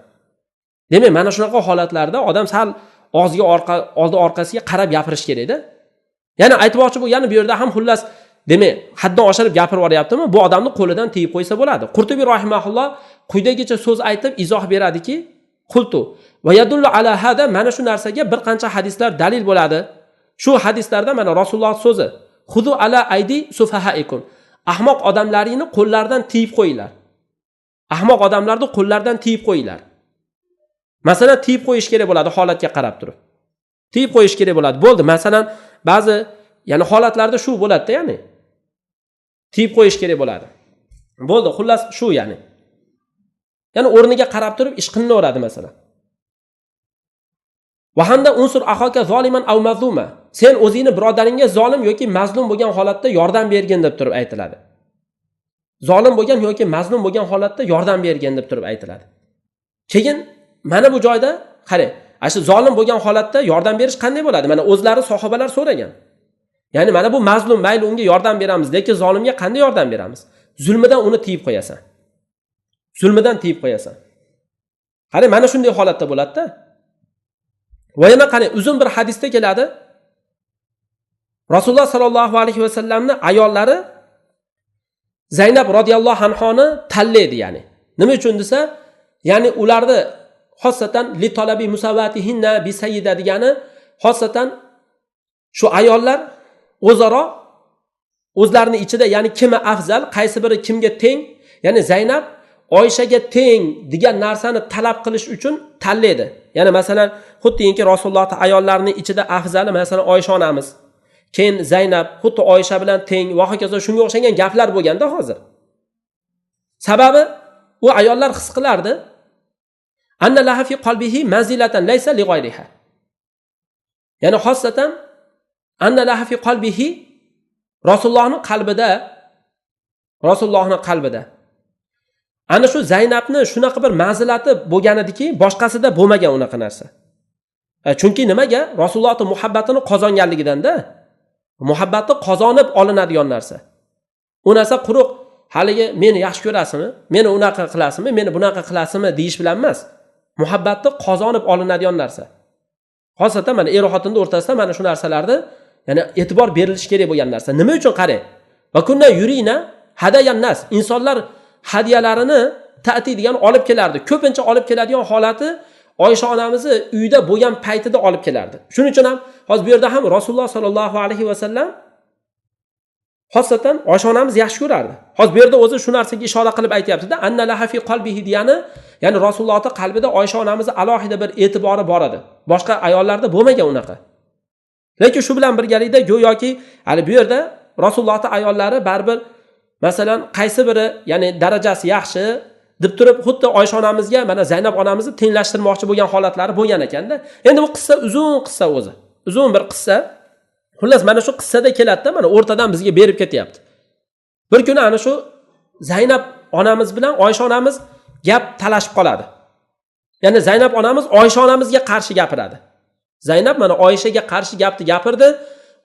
Demak, mana shunaqa holatlarda odam sal og'ziga orqa, oldi orqasiga qarab gapirish kerak-da. Ya'ni aytmoqchi bo'lgani bu yerda ham xullas, demak, haddan oshirib gapirib yuboryaptimi, bu odamni qo'lidan tiyib qo'ysa bo'ladi. Qurtubiy rahimahulloh quyidagicha so'z aytib izoh beradiki, qultu va yadullu ala hada, mana shu narsaga bir qancha hadislar dalil bo'ladi. Shu hadislarda mana Rasululloh so'zi, xudu ala aydi sufahaikum, ahmoq odamlaringni qo'llaridan tiyib qo'yinglar. Ahmoq odamlarni qo'llaridan tiyib qo'yinglar. Masalan, tiyib qo'yish kerak bo'ladi holatga qarab turib. Tiyib qo'yish kerak bo'ladi. Bo'ldi. Masalan, ba'zi ya'ni holatlarda shu bo'ladi-da, ya'ni tiyib qo'yish kerak bo'ladi. Bo'ldi, xullas shu ya'ni. Ya'ni o'rniga qarab turib ish qilinaveradi masalan. Va hamda unsur axoka zoliman aw mazluma. Sen o'zingni birodaringga zolim yoki mazlum bo'lgan holatda yordam bergin deb turib aytiladi. Zolim bo'lgan yoki mazlum bo'lgan holatda yordam bergin deb turib aytiladi. Keyin mana bu joyda qarang, ana shu zolim bo'lgan holatda yordam berish qanday bo'ladi? Mana o'zlari sahobalar so'ragan. Ya'ni mana bu mazlum, mayli unga yordam beramiz, lekin zolimga qanday yordam beramiz? Zulmidan uni tiyib qo'yasan. Zulmidan tiyib qo'yasan. Qarang, mana shunday holatda bo'ladi-da. Va yana qarang, uzun bir hadisda keladi. Rasululloh sallallohu alayhi vasallamning ayollari Zaynab radhiyallohu anhoni tanlaydi, ya'ni. Nima uchun desa, ya'ni ularni xosatan li talabi musawatihinna bi sayyida degani, xosatan shu ayollar o'zaro o'zlarini ichida, ya'ni kimi afzal, qaysi biri kimga teng, ya'ni Zaynab Oyshaga teng degan narsani talab qilish uchun tanlaydi. Ya'ni masalan, xuddiki Rasulullohning ayollarining ichida afzali masalan Oysha onamiz, keyin Zaynab xuddi Oysha bilan teng va hokazo, shunga o'xshagan gaplar bo'lganda hozir. Sababi u ayollar his qilardi, anna laha fi qalbihi manzilatan laysa li ghayriha. Ya'ni xossatan anna laha fi qalbihi, Rasulullohning qalbida, Rasulullohning qalbida ana shu Zaynabni shunaqa bir manzilati bo'lgan ediki, boshqasida bo'lmagan unaqa narsa. Chunki nimaga? Rasulullohning muhabbatini qozonganligidan-da. Muhabbatni qozonib olinadigan narsa. U narsa quruq haligi meni yaxshi ko'rasizmi, meni unaqa qilasizmi, meni bunaqa qilasizmi deyish bilan emas. Muhabbatni qozonib olinadigan narsa. Xosatan mana er xotinning o'rtasida mana shu narsalarni, ya'ni e'tibor berilishi kerak bo'lgan narsa. Nima uchun qarang? Va kunna yurina hadayan nas. Insonlar hadiyalarini ta'ti degan olib kelardi. Ko'pincha olib keladigan holati Oysha onamizni uyda bo'lgan paytida olib kelardi. Shuning uchun ham hozir bu yerda ham Rasululloh sallallohu alayhi va sallam xosatan Oysha onamiz yaxshi ko'rardi. Hozir bu yerda o'zi shu narsaga ishora qilib aytayapti-da, anna laha fi qalbihi degani, ya'ni Rasulullohning qalbida Oysha onamizni alohida bir e'tibori bor edi. Boshqa ayollarda bo'lmagan unaqa. Lekin shu bilan birgalikda go'yoki hali bu yerda Rasulullohning ayollari baribir masalan qaysi biri, ya'ni darajasi yaxshi deb turib xuddi Oysha onamizga mana Zaynab onamizni tenglashtirmoqchi bo'lgan holatlari bo'lgan ekanda. Endi bu qissa uzun qissa o'zi. Uzun bir qissa. Xullas mana shu qissada keladida, mana o'rtadan bizga berib ketyapti. Bir kuni ana shu Zaynab onamiz bilan Oysha onamiz gap talashib qoladi. Ya'ni Zaynab onamiz Oysha onamizga qarshi gapiradi. Zaynab mana Oyshaga qarshi gapni gapirdi.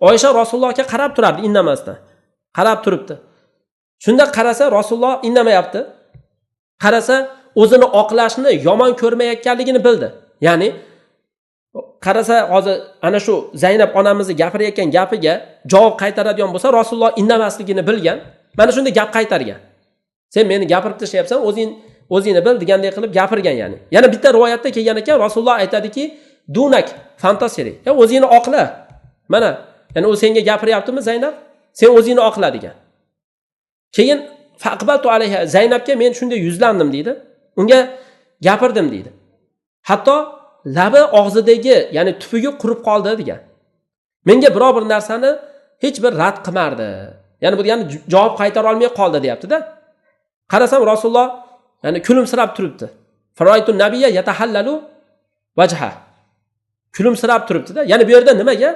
Oysha Rasulullohga qarab turardi indamasdan. Qarab turibdi. Shunda qarasa Rasululloh indamayapti. Qarasa o'zini oqlashni yomon ko'rmayotganligini bildi. Ya'ni qarasa hozir ana shu Zaynab onamizni gapirayotgan gapiga javob qaytaradigan bo'lsa Rasululloh indamasligini bilgan. Mana shunda gap qaytargan. Sen meni gapirib tashlayapsan, o'zingni bil degandek qilib gapirgan ya'ni. Yana bitta rivoyatda kelgan ekan, Rasululloh aytadiki, dunak fantasiri. Ya o'zingni oqla. Mana, ya'ni u senga gapiryaptimi Zaynab? Sen o'zingni oqla degan. Keyin faqbaltu alayha, Zaynabga men shunday yuzlandim deydi. Unga gapirdim deydi. Hatto labi og'zidagi, ya'ni tupugi qurib qoldi degan. Menga biror bir narsani hech bir rad qilmardi. Ya'ni bu degani javob qaytara olmay qoldi deyapti-da. Qarasam Rasululloh ya'ni kulimsirab turibdi. Faraytu nabiyya yatahallalu vajha. Kulimsirab turibdi-da. Ya'ni bu yerda nimaga?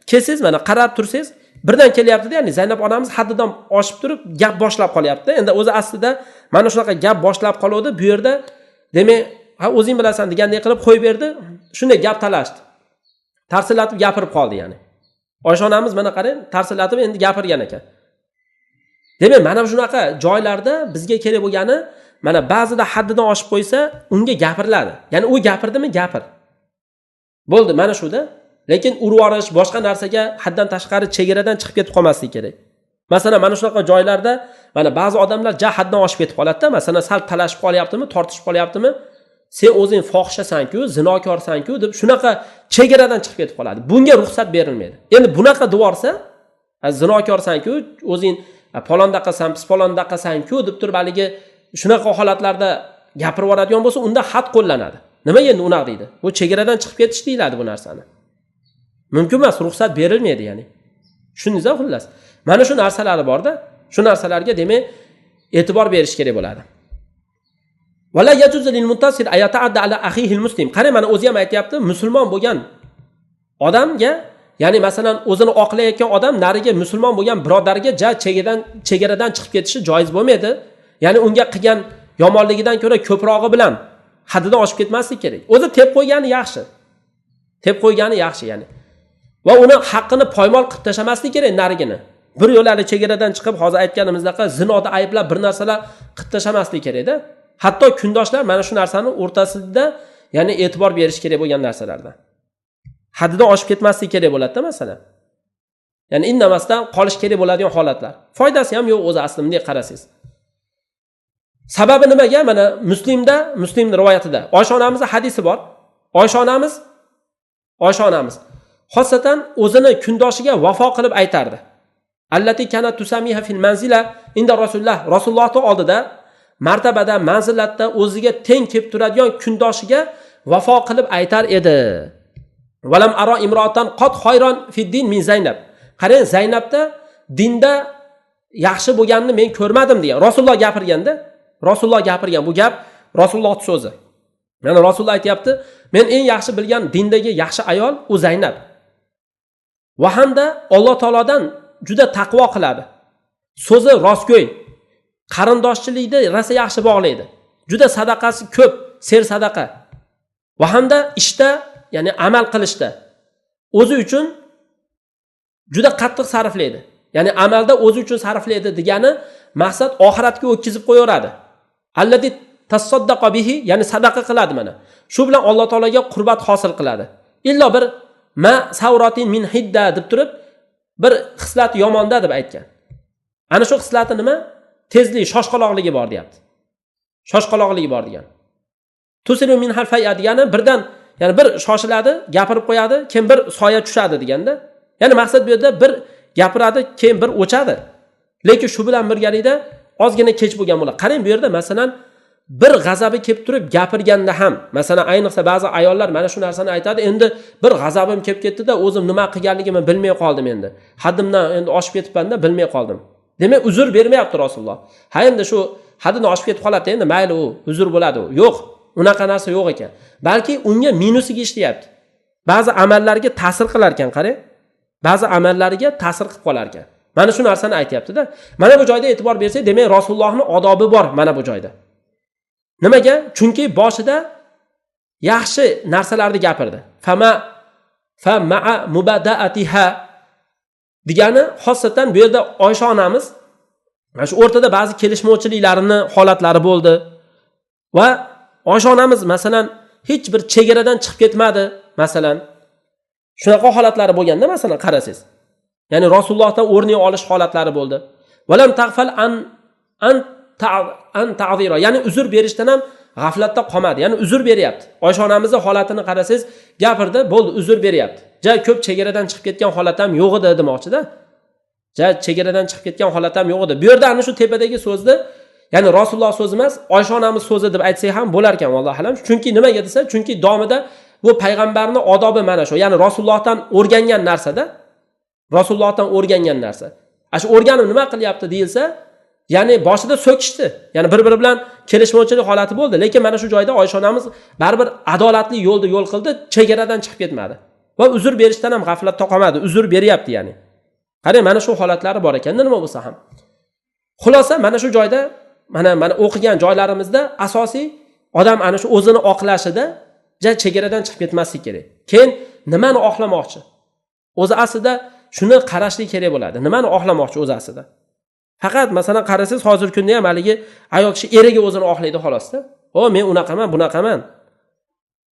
Kelsangiz mana qarab tursangiz birdan kelyapti-da, ya'ni Zaynab onamiz haddidan oshib turib gap boshlab qolyapti. Endi o'zi aslida mana shunaqa gap boshlab qoluvdi. Bu yerda demak, ha o'zing bilasan degandek qilib qo'yib berdi. Shunday gap talashdi. Tarsillatib gapirib qoldi ya'ni. Oysha onamiz mana qarang, tarsillatib endi gapirgan ekan. Demak, mana shunaqa joylarda bizga kerak bo'lgani mana ba'zida haddidan oshib qo'ysa, unga gapiriladi. Ya'ni u gapirdimi, gapir. Bo'ldi, mana shuda. Lekin urib yuborish, boshqa narsaga haddan tashqari chegaradan chiqib ketib qolmaslik kerak. Masalan, mana shunaqa joylarda mana ba'zi odamlar ja haddan oshib ketib qoladi-da, masalan, sal talashib qolyaptimi, tortishib qolyaptimi, sen o'zing fohishasan-ku, zinokorsan-ku deb shunaqa chegaradan chiqib ketib qoladi. Bunga ruxsat berilmaydi. Endi bunaqa devorsa, zinokorsan-ku, o'zing palondaqasan, pisponondaqasan-ku deb turib haligi shunaqa holatlarda gapirib yuboradigan bo'lsa, unda had qo'llanadi. Nima endi unaqa deydi? Bu chegaradan chiqib ketish deyiladi bu narsani. Mumkin emas, ruxsat berilmaydi ya'ni. Tushundingizmi xullas? Mana shu narsalari borda, shu narsalarga demak e'tibor berish kerak bo'ladi. Wala yajuzu lil muntasir ay yata'adda ala akhihi al muslim. Qarang, mana o'zi ham aytayapti, musulmon bo'lgan odamga, ya'ni masalan o'zini oqlayotgan odam nariga musulmon bo'lgan birodariga ja chegaradan chiqib ketishi joiz bo'lmaydi. Ya'ni unga qilgan yomonligidan ko'ra ko'prog'i bilan haddidan oshib ketmaslik kerak. O'zi tep qo'ygani yaxshi. Tep qo'ygani yaxshi ya'ni. Va uni haqqini poymol qilib tashlamaslik kerak narigini. Bir yo'lali chegaradan chiqib hozir aytganimizdaqa zinoda ayblab bir narsalar qilib tashlamaslik kerakda. Hatto kundoshlar mana shu narsani o'rtasida ya'ni e'tibor berish kerak bo'lgan narsalardan. Haddidan oshib ketmaslik kerak bo'ladi-da masalan. Ya'ni indamasdan qolish kerak bo'ladigan holatlar. Foydasi ham yo'q o'zi aslida bunday qarasangiz. Sababi nimaga? Mana Muslimda, Muslim rivoyatida Oysha onamizning hadisi bor. Oysha onamiz xosatan o'zini kundoshiga vafo qilib aytardi. Allati kanat tusamiha fil manzila inda Rasululloh, Rasulullohning oldida martabada, manzilatda o'ziga teng kelib turadigan kundoshiga vafo qilib aytar edi. Valam aro imroatan qot khayron fid din min Zaynab. Qarang, Zaynabda dinda yaxshi bo'lganini men ko'rmadim degan. Rasululloh gapirganda, Rasululloh gapirgan bu gap Rasululloh so'zi. Ya'ni Rasululloh aytayapti, men eng yaxshi bilgan dindagi yaxshi ayol u Zaynab. Va hamda Alloh taolodan juda taqvo qiladi. So'zi rostgo'y. Qarindoshchilikni rosa yaxshi bog'laydi. Juda sadaqasi ko'p, ser sadaqa. Va hamda ishda, ya'ni amal qilishda o'zi uchun juda qattiq sarflaydi. Ya'ni amalda o'zi uchun sarflaydi degani maqsad oxiratga o'tkazib qo'yaveradi. Allazi tasaddaqa bihi, ya'ni sadaqa qiladi mana. Shu bilan Alloh taologa qurbat hosil qiladi. Illo bir Ma savratin min hidda deb turib bir xislati yomonda deb aytgan. Ana shu xislati nima? Tezlik, shoshqaloqligi bor deyapti. Shoshqaloqligi bor degan. Tusiru min harfaya degani birdan, ya'ni bir shoshiladi, gapirib qo'yadi, keyin bir soya tushadi deganda. Ya'ni maqsad bu yerda bir gapiradi, keyin bir o'chadi. Lekin shu bilan birgalikda ozgina kech bo'lgan bo'ladi. Qarang, bu yerda masalan bir g'azabi kelib turib gapirganda ham, masalan ayniqsa ba'zi ayollar mana shu narsani aytadi, endi bir g'azabim kelib ketdi-da, o'zim nima qilganligimni bilmay qoldim endi. Haddimdan endi oshib ketibman-da, bilmay qoldim. Demak, uzr bermayapti Rasululloh. Ha, endi shu haddidan oshib ketib qoladi, endi mayli u, uzr bo'ladi u. Yo'q, unaqa narsa yo'q ekan. Balki unga minusiga ishlayapti. Ba'zi amallarga ta'sir qilar ekan, qarang. Ba'zi amallariga ta'sir qilib qolar ekan. Mana shu narsani aytayapti-da. Mana bu joyda e'tibor bersak, demak Rasulullohning odobi bor mana bu joyda. Nimaga? Chunki boshida yaxshi narsalarni gapirdi. Fama fa ma'a mubadaatiha degani xosatan bu yerda Oysha onamiz mana shu o'rtada ba'zi kelishmovchiliklarning holatlari bo'ldi. Va Oysha onamiz masalan hech bir chegaradan chiqib ketmadi, masalan. Shunaqa holatlari bo'lganda, masalan qarasangiz. Ya'ni Rasulullohdan o'rni olish holatlari bo'ldi. Valam tag'fal an ta'zira, ya'ni uzr berishdan ham g'aflatda qolmadi. Ya'ni uzr beryapti. Oysha onamizning holatini qarasangiz, gapirdi, bo'ldi, uzr beryapti. Ja ko'p chegaradan chiqib ketgan holat ham yo'q edi demoqchida. Ja chegaradan chiqib ketgan holat ham yo'q edi. Bu yerda ana shu tepadagi so'zni, ya'ni Rasululloh so'zi emas, Oysha onamiz so'zi deb aytsak ham bo'lar ekan, vallohu alam. Chunki nimaga desa, chunki domida bu payg'ambarning odobi mana shu, ya'ni Rasulullohdan o'rgangan narsada. Rasulullohdan o'rgangan narsa. Ana shu o'rganib nima qilyapti deyilsa, ya'ni boshida so'kishdi. Ya'ni bir-biri bilan kelishmovchilik holati bo'ldi, lekin mana shu joyda Oysha onamiz baribir adolatli yo'lda yo'l qildi, chegaradan chiqib ketmadi. Va uzr berishdan ham g'aflatda qolmadi, uzr beryapti ya'ni. Qarang, mana shu holatlari bor ekanda nima bo'lsa ham. Xulosa mana shu joyda, mana o'qigan joylarimizda asosiy odam ana shu o'zini oqlashida ja chegaradan chiqib ketmaslik kerak. Keyin nimani oqlamoqchi? O'zi aslida shuni qarashlik kerak bo'ladi. Nimani oqlamoqchi o'zi aslida? Faqat masalan qarasangiz hozirgi kunda ham haligi ayol kishi eriga o'zini oqlaydi xolosda. O, men unaqaman, bunaqaman.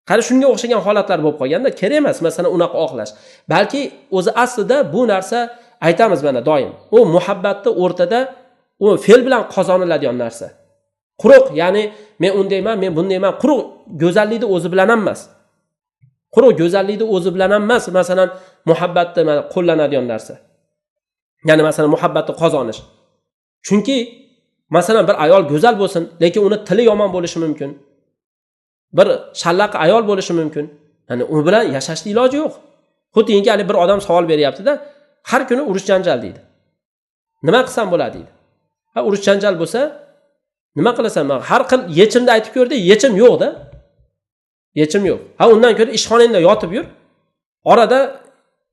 Qara, shunga o'xshagan holatlar bo'lib qolganda kerak emas masalan unaqa oqlash. Balki o'zi aslida bu narsa aytamiz mana doim. U muhabbatni o'rtada u fe'l bilan qozoniladigan narsa. Quruq, ya'ni men undayman, men bundayman, quruq go'zallikni o'zi bilan ham emas. Quruq go'zallikni o'zi bilan ham emas, masalan muhabbatni mana qo'llanadigan narsa. Ya'ni masalan muhabbatni qozonish. Chunki masalan bir ayol go'zal bo'lsin, lekin uni tili yomon bo'lishi mumkin. Bir shallaq ayol bo'lishi mumkin. Ya'ni u bilan yashashning iloji yo'q. Xuddiki hali bir odam savol beryapti-da, har kuni urush janjal deydi. Nima qilsam bo'ladi deydi. Ha, urush janjal bo'lsa, nima qilasan? Har xil yechimni aytib ko'rdi, yechim yo'q-da. Yechim yo'q. Ha, undan ko'ra ishxonangda yotib yur. Orada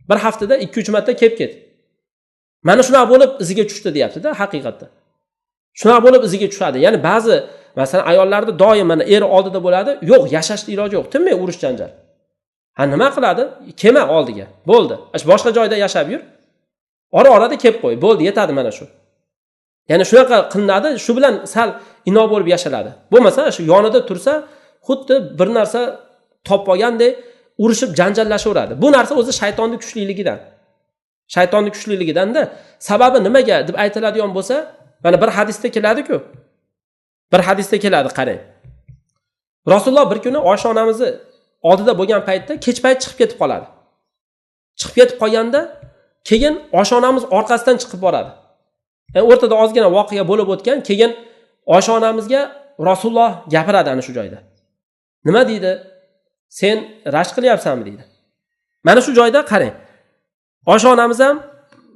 bir haftada 2-3 marta kelib ket. Mana shunaqa bo'lib iziga tushdi deyapti-da, haqiqatda. Shunaqa bo'lib iziga tushadi. Ya'ni ba'zi masalan ayollarda doim mana eri oldida bo'ladi, yo'q, yashashning iloji yo'q, tinmay urush janjal. Ha, nima qiladi? Kelma oldiga. Bo'ldi. Boshqa joyda yashab yur. Ora-orada kelib qo'y. Bo'ldi, yetadi mana shu. Ya'ni shunaqa qilinadi, shu bilan sal ino bo'lib yashaladi. Bo'lmasa shu yonida tursa, xuddi bir narsa topib olgandek urushib janjallashaveradi. Bu narsa o'zi shaytonning kuchliligidan. Shaytonning kuchliligidan-da. Sababi nimaga deb aytiladigan bo'lsa, mana bir hadisda keladi-ku. Bir hadisda keladi, qarang. Rasululloh bir kuni Oysha onamizni oldida bo'lgan paytda kech payt chiqib ketib qoladi. Chiqib ketib qolganda keyin Oysha onamiz orqasidan chiqib boradi. Yani o'rtada ozgina voqea bo'lib o'tgan, keyin Oysha onamizga Rasululloh gapiradi ana shu joyda. Nima deydi? Sen rashk qilyapsanmi deydi. Mana shu joyda qarang. Oysha onamiz ham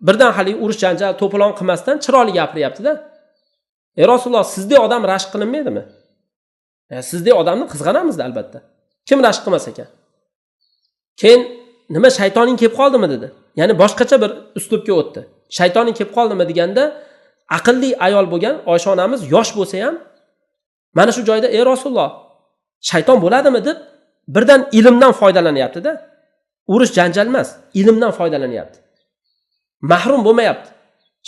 birdan hali urush janjal to'polon qilmasdan chiroyli gapiryapti-da. Ey Rasululloh, sizdek odam rashk qilinmaydimi? Sizdek odamni qizg'anamiz albatta. Kim rashk qilmas ekan? Keyin nima shaytoning kelib qoldimi dedi. Ya'ni boshqacha bir uslubga o'tdi. Shaytoning kelib qoldimi deganda aqlli ayol bo'lgan Oysha onamiz yosh bo'lsa ham mana shu joyda ey Rasululloh, shayton bo'ladimi deb birdan ilmdan foydalanyapti-da. Urush janjal emas, ilmdan foydalanyapti. Mahrum bo'lmayapti.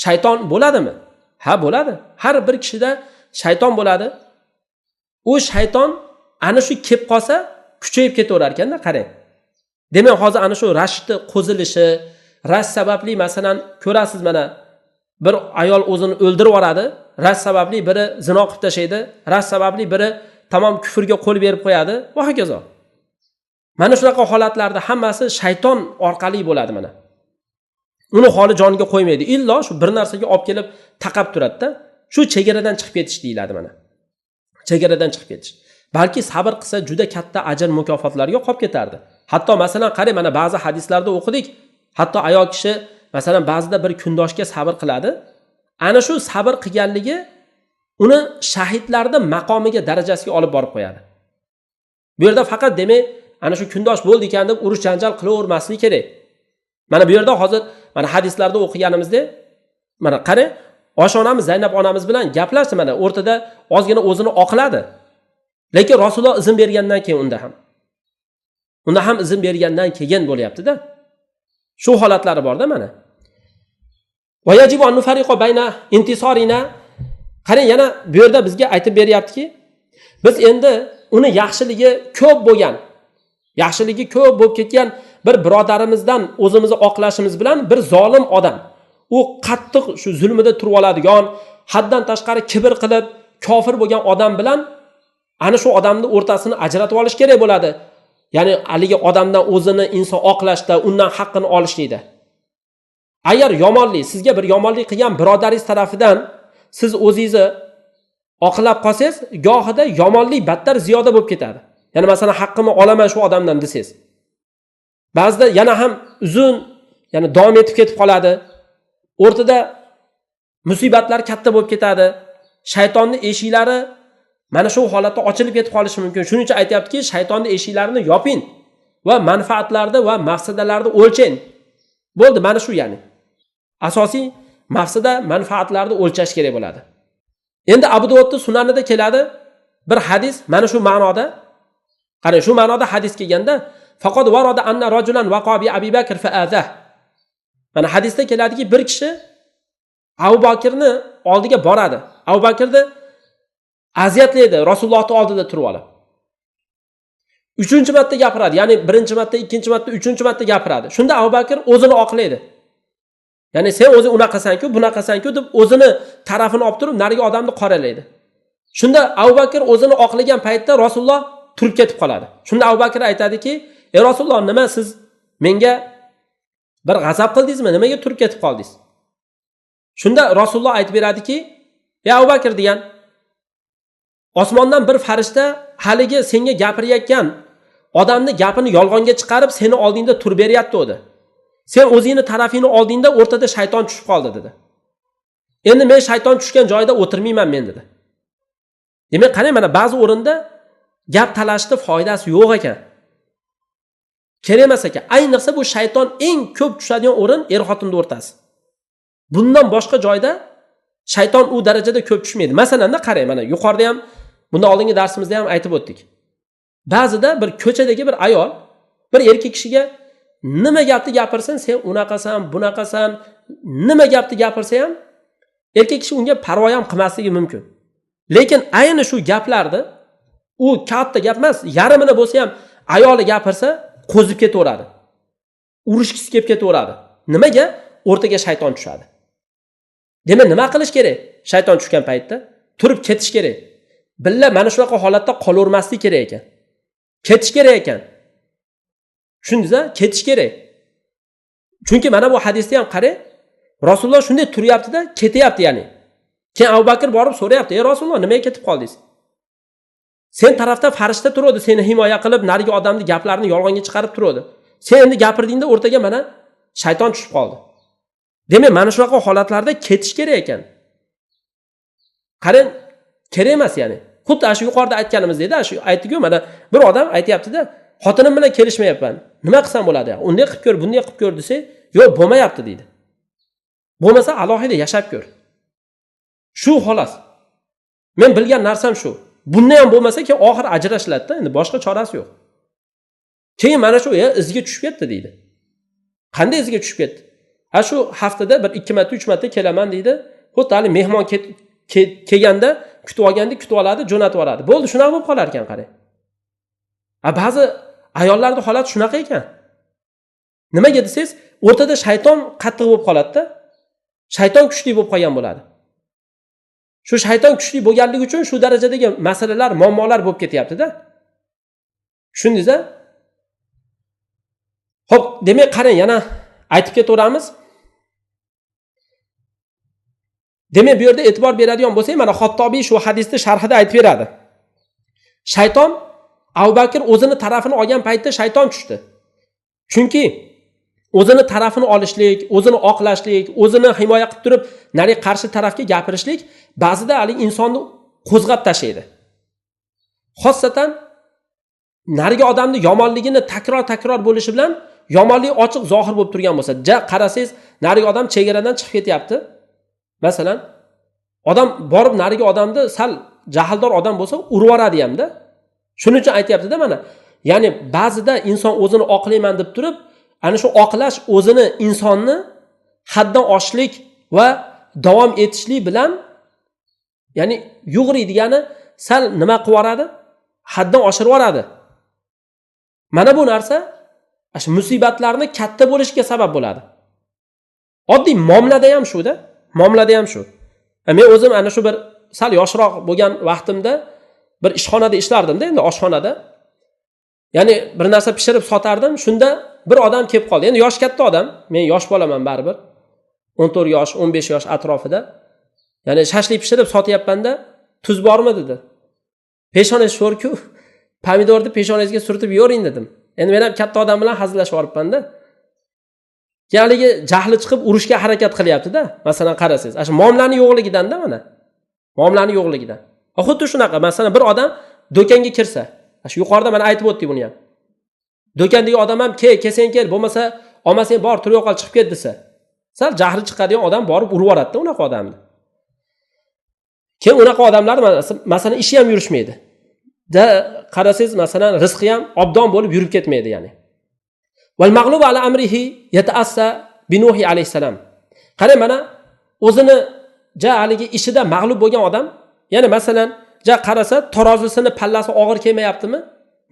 Shayton bo'ladimi? Ha, bo'ladi. Har bir kishida shayton bo'ladi. U shayton ana shu kelib qolsa kuchayib ketaverar ekanda, qarang. Demak, hozir ana shu rashkni qo'zilishi, rashk sababli masalan ko'rasiz, mana bir ayol o'zini o'ldirib yuboradi, rashk sababli biri zino qilib tashlaydi, rashk sababli biri tamom kufrga qo'l berib qo'yadi va hokazo. Mana shunaqa holatlarda hammasi shayton orqali bo'ladi mana. Uni holi joniga qo'ymaydi, illo shu bir narsaga olib kelib taqab turadi-da. Shu chegaradan chiqib ketish deyiladi mana. Chegaradan chiqib ketish. Balki sabr qilsa juda katta ajr mukofotlarga qolib ketardi. Hatto masalan qarang, mana ba'zi hadislarda o'qidik, hatto ayol kishi masalan ba'zida bir kundoshga sabr qiladi. Ana shu sabr qilganligi uni shahidlarning maqomiga, darajasiga olib borib qo'yadi. Bu yerda faqat demak ana shu kundosh bo'ldi ekan deb urush janjal qilavermaslik kerak. Mana bu yerda hozir mana hadislarda o'qiganimizda mana qarang, Osha onamiz Zaynab onamiz bilan gaplashdi, mana o'rtada ozgina o'zini oqladi. Lekin Rasululloh izn bergandan keyin unda ham izn bergandan keyin bo'lyapti-da. Shu holatlari borda mana. Va yajibu an nufariqu bayna intisorina. Qarang, yana bu yerda bizga aytib beryaptiki, biz endi uni yaxshiligi ko'p bo'lgan, yaxshiligi ko'p bo'lib ketgan bir birodarimizdan o'zimizni oqlashimiz bilan bir zolim odam, u qattiq shu zulmida turib oladigan, haddan tashqari kibr qilib kofir bo'lgan odam bilan ana shu odamning o'rtasini ajratib olish kerak bo'ladi. Ya'ni haligi odamdan o'zini inson oqlashda, undan haqqini olishlikda. Agar yomonlik, sizga bir yomonlik qilgan birodaringiz tarafidan siz o'zingizni oqlab qolsangiz, gohida yomonlik battar ziyoda bo'lib ketadi. Ya'ni masalan haqqimni olaman shu odamdan desangiz, ba'zida yana ham uzun, ya'ni davom etib ketib qoladi. O'rtada musibatlar katta bo'lib ketadi. Shaytonning eshiklari mana shu holatda ochilib ketib qolishi mumkin. Shuning uchun aytayaptiki, shaytonning eshiklarini yoping va manfaatlarni va mafsadalarni o'lchang. Bo'ldi, mana shu ya'ni. Asosiy mafsada manfaatlarni o'lchash kerak bo'ladi. Endi Abu Dovudning sunanida keladi bir hadis mana shu ma'noda. Qarang, shu ma'noda hadis kelganda, faqat varada anna rajulan waqa bi Abi Bakr fa azah. Mana hadisda keladiki, bir kishi Abu Bakrni oldiga boradi. Abu Bakrni aziyatlaydi, Rasulullohning oldida turib olib. 3-marta gapiradi, ya'ni 1-marta, 2-marta, 3-marta gapiradi. Shunda Abu Bakr o'zini oqlaydi. Ya'ni sen o'zing unaqasan-ku, bunaqasan-ku deb o'zini tarafini olib turib, narigi odamni qoralaydi. Shunda Abu Bakr o'zini oqlagan paytda Rasululloh turib ketib qoladi. Shunda Abu Bakr aytadiki, "Ey Rasululloh, nima siz menga bir g'azab qildingizmi? Nimaga turib ketib qoldingiz?" Shunda Rasululloh aytib beradiki, "Ey Abu Bakr" degan, osmondan bir farishta haligi senga gapirayotgan odamni gapini yolg'onga chiqarib, seni oldingda turib beryapti dedi. Sen o'zingni tarafingni oldingda o'rtada shayton tushib qoldi dedi. Endi men shayton tushgan joyda o'tirmayman men dedi. Demak, qarang, mana ba'zi o'rinda gap talashni foydasi yo'q ekan. Kerak emas ekan. Ayniqsa bu shayton eng ko'p tushadigan o'rin er-xotinning o'rtasi. Bundan boshqa joyda shayton u darajada ko'p tushmaydi. Masalan-da qarang, mana yuqorida ham, bundan oldingi darsimizda ham aytib o'tdik. Ba'zida bir ko'chadagi bir ayol bir erkak kishiga nima gapni gapirsin, sen unaqasan, bunaqasan, nima gapni gapirsa ham erkak kishi unga parvo ham qilmasligi mumkin. Lekin ayni shu gaplarni, u katta gap emas, yarmini bo'lsa ham ayoli gapirsa qo'zib ketaveradi. Urushgisi kelib ketaveradi. Nimaga? O'rtaga shayton tushadi. Demak, nima qilish kerak? Shayton tushgan paytda turib ketish kerak. Billa mana shunaqa holatda qolavermaslik kerak ekan. Ketish kerak ekan. Tushundingiz-a? Ketish kerak. Chunki mana bu hadisda ham qarang, Rasululloh shunday turyapti-da, ketyapti ya'ni. Keyin Abu Bakr borib so'rayapti: "Ey Rasululloh, nimaga ketib qoldingiz? Sen tarafda farishta turadi, seni himoya qilib, narigi odamni gaplarini yolg'onga chiqarib turadi. Sen endi gapirdingda o'rtaga mana shayton tushib qoldi." Demak, mana shunaqa holatlarda ketish kerak ekan. Qarang, kerak emas ya'ni. Xuddi shu yuqorida aytganimizdek, shu aytdi-ku, mana bir odam aytayapti-da, xotinim bilan kelishmayapman. Nima qilsam bo'ladi? Unday qilib ko'r, bunday qilib ko'r desa, yo'q, bo'lmayapti deydi. Bo'lmasa alohida yashab ko'r. Shu xolos. Men bilgan narsam shu. Bunda ham bo'lmasa keyin oxir ajrashiladi-da, endi boshqa chorasi yo'q. Keyin mana shu izga tushib ketdi deydi. Qanday izga tushib ketdi? Ha, shu haftada bir 2 marta, 3 marta kelaman deydi. Xuddi hali mehmon kelganda kutib olganda kutib oladi, jo'natib yuboradi. Bo'ldi, shunaqa bo'lib qolar ekan, qarang. A ba'zi ayollarda holat shunaqa ekan. Nimaga desangiz, o'rtada shayton qattiq bo'lib qoladi-da. Shayton kuchli bo'lib qolgan bo'ladi. Shu shayton kuchli bo'lganligi uchun shu darajadagi masalalar, muammolar bo'lib ketyapti-da. Tushundingiz-a? Xo'p, demak qarang, yana aytib ketaveramiz. Demak, bu yerda e'tibor beradigan bo'lsak, mana Xottobiy shu hadisni sharhida aytib beradi. Shayton Abu Bakr o'zini tarafini olgan paytda shayton tushdi. Chunki o'zini tarafini olishlik, o'zini oqlashlik, o'zini himoya qilib turib, nari qarshi tarafga gapirishlik ba'zida hali insonni qo'zg'ab tashlaydi. Xossatan narigi odamni yomonligini takror-takror bo'lishi bilan yomonlik ochiq zohir bo'lib turgan bo'lsa, ja qarasangiz narigi odam chegaradan chiqib ketyapti. Masalan, odam borib narigi odamni sal jahldor odam bo'lsa urib yuboradi hamda. Shuning uchun aytyapti-da mana. Ya'ni ba'zida inson o'zini oqlayman deb turib, ana shu oqlash o'zini insonni haddan oshishlik va davom etishlik bilan, ya'ni yug'ri degani sal nima qilib yuboradi? Haddan oshirib yuboradi. Mana bu narsa shu musibatlarni katta bo'lishiga sabab bo'ladi. Oddiy muomalada ham shu-da, muomalada ham shu. Men o'zim ana shu bir sal yoshroq bo'lgan vaqtimda bir ishxonada ishlardim-da, endi oshxonada. Ya'ni bir narsa pishirib sotardim, shunda bir odam kelib qoldi. Endi yosh katta odam, men yosh bolaman baribir. 14 yosh, 15 yosh atrofida. Ya'ni shashlik pishirib sotyapman-da, tuz bormi dedi. Peshonangiz sho'rku, pomidorni peshonangizga surtib yo'ring dedim. Endi men ham katta odam bilan hazillashib yuboribman-da. Haligi jahli chiqib urushga harakat qilyapti-da. Masalan qarasangiz, ana shu muomalani yo'qligidan-da mana. Muomalani yo'qligidan. Xuddi shunaqa, masalan bir odam do'konga kirsa, shu yuqorida mana aytib o'tdik buni ham. Do'kondagi odam ham kel, kelsang kel, bo'lmasa olmasang bor, tur yo'qol chiqib ket desa, sal jahli chiqadigan odam borib urib yuboradi-da unaqa odamni. Keyin unaqa odamlar masalan ishi ham yurishmaydi. Da qarasangiz masalan rizqi ham obdon bo'lib yurib ketmaydi ya'ni. Val mag'lub ala amrihi yata'assa bi Nuh alayhissalom. Qarang mana o'zini ja haligi ishida mag'lub bo'lgan odam, ya'ni masalan ja qarasa tarozisini pallasi og'ir kelmayaptimi?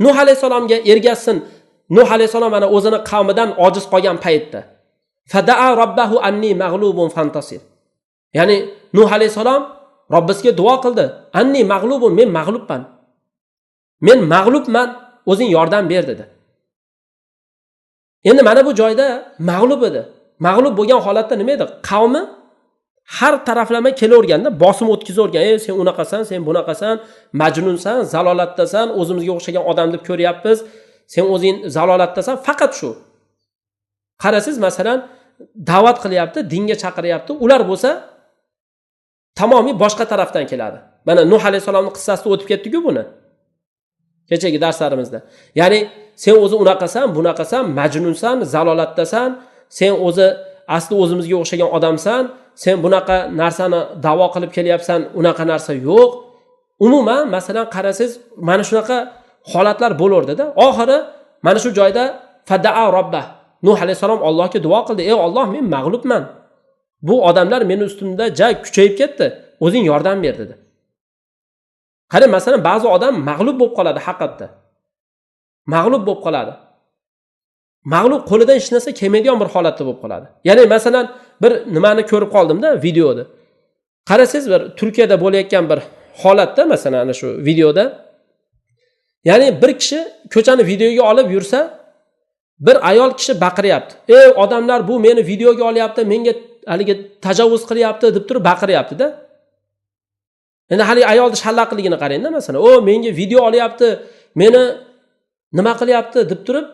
Nuh alayhissalomga ergashsin. Nuh alayhissalom mana o'zini qavmidan ojiz qolgan paytda fadaa robbahu anni mag'lubun fantasir. Ya'ni Nuh alayhissalom Robbisiga duo qildi. Anni mag'lubun, men mag'lubman. Men mag'lubman, o'zing yordam ber dedi. Endi mana bu joyda mag'lub edi. Mag'lub bo'lgan holatda nima edi? Qavmi har taraflama kelaverganda bosim o'tkazavergan. Ey sen unaqasan, sen bunaqasan, majnunsan, zalolatdasan, o'zimizga o'xshagan odam deb ko'ryapmiz. Sen o'zing zalolatdasan, faqat shu. Qarasiz masalan da'vat qilyapti, dinga chaqiryapti. Ular bo'lsa tamomiy boshqa tarafdan keladi. Mana Nuh alayhisalomning qissasida o'tib ketdi-ku buni. Kechagi darslarimizda. Ya'ni sen o'zi unaqasan, bunaqasan, majnunsan, zalolatdasan, sen o'zi asli o'zimizga o'xshagan odamsan, sen bunaqa narsani da'vo qilib kelyapsan, unaqa narsa yo'q. Umuman masalan qarasangiz mana shunaqa holatlar bo'lardi-da. Oxiri mana shu joyda fadaa robbah. Nuh alayhisalom Allohga duo qildi. Ey Alloh, men mag'lubman. Bu odamlar meni ustimda ja kuchayib ketdi. O'zing yordam ber dedi. Qarang, masalan ba'zi odam mag'lub bo'lib qoladi haqiqatda. Mag'lub bo'lib qoladi. Mag'lub qo'lidan hech narsa kelmaydigan bir holatda bo'lib qoladi. Ya'ni masalan bir nimani ko'rib qoldimda videoda. Qarasangiz bir Turkiyada bo'layotgan bir holatda masalan ana shu videoda, ya'ni bir kishi ko'chani videoga olib yursa, bir ayol kishi baqiryapti. Ey odamlar, bu meni videoga olyapti, menga haligi tajovuz qilyapti deb turib baqiryapti-da. Endi hali ayolni shallaqligini qarang-da masalan, o menga video olyapti, meni nima qilyapti deb turib,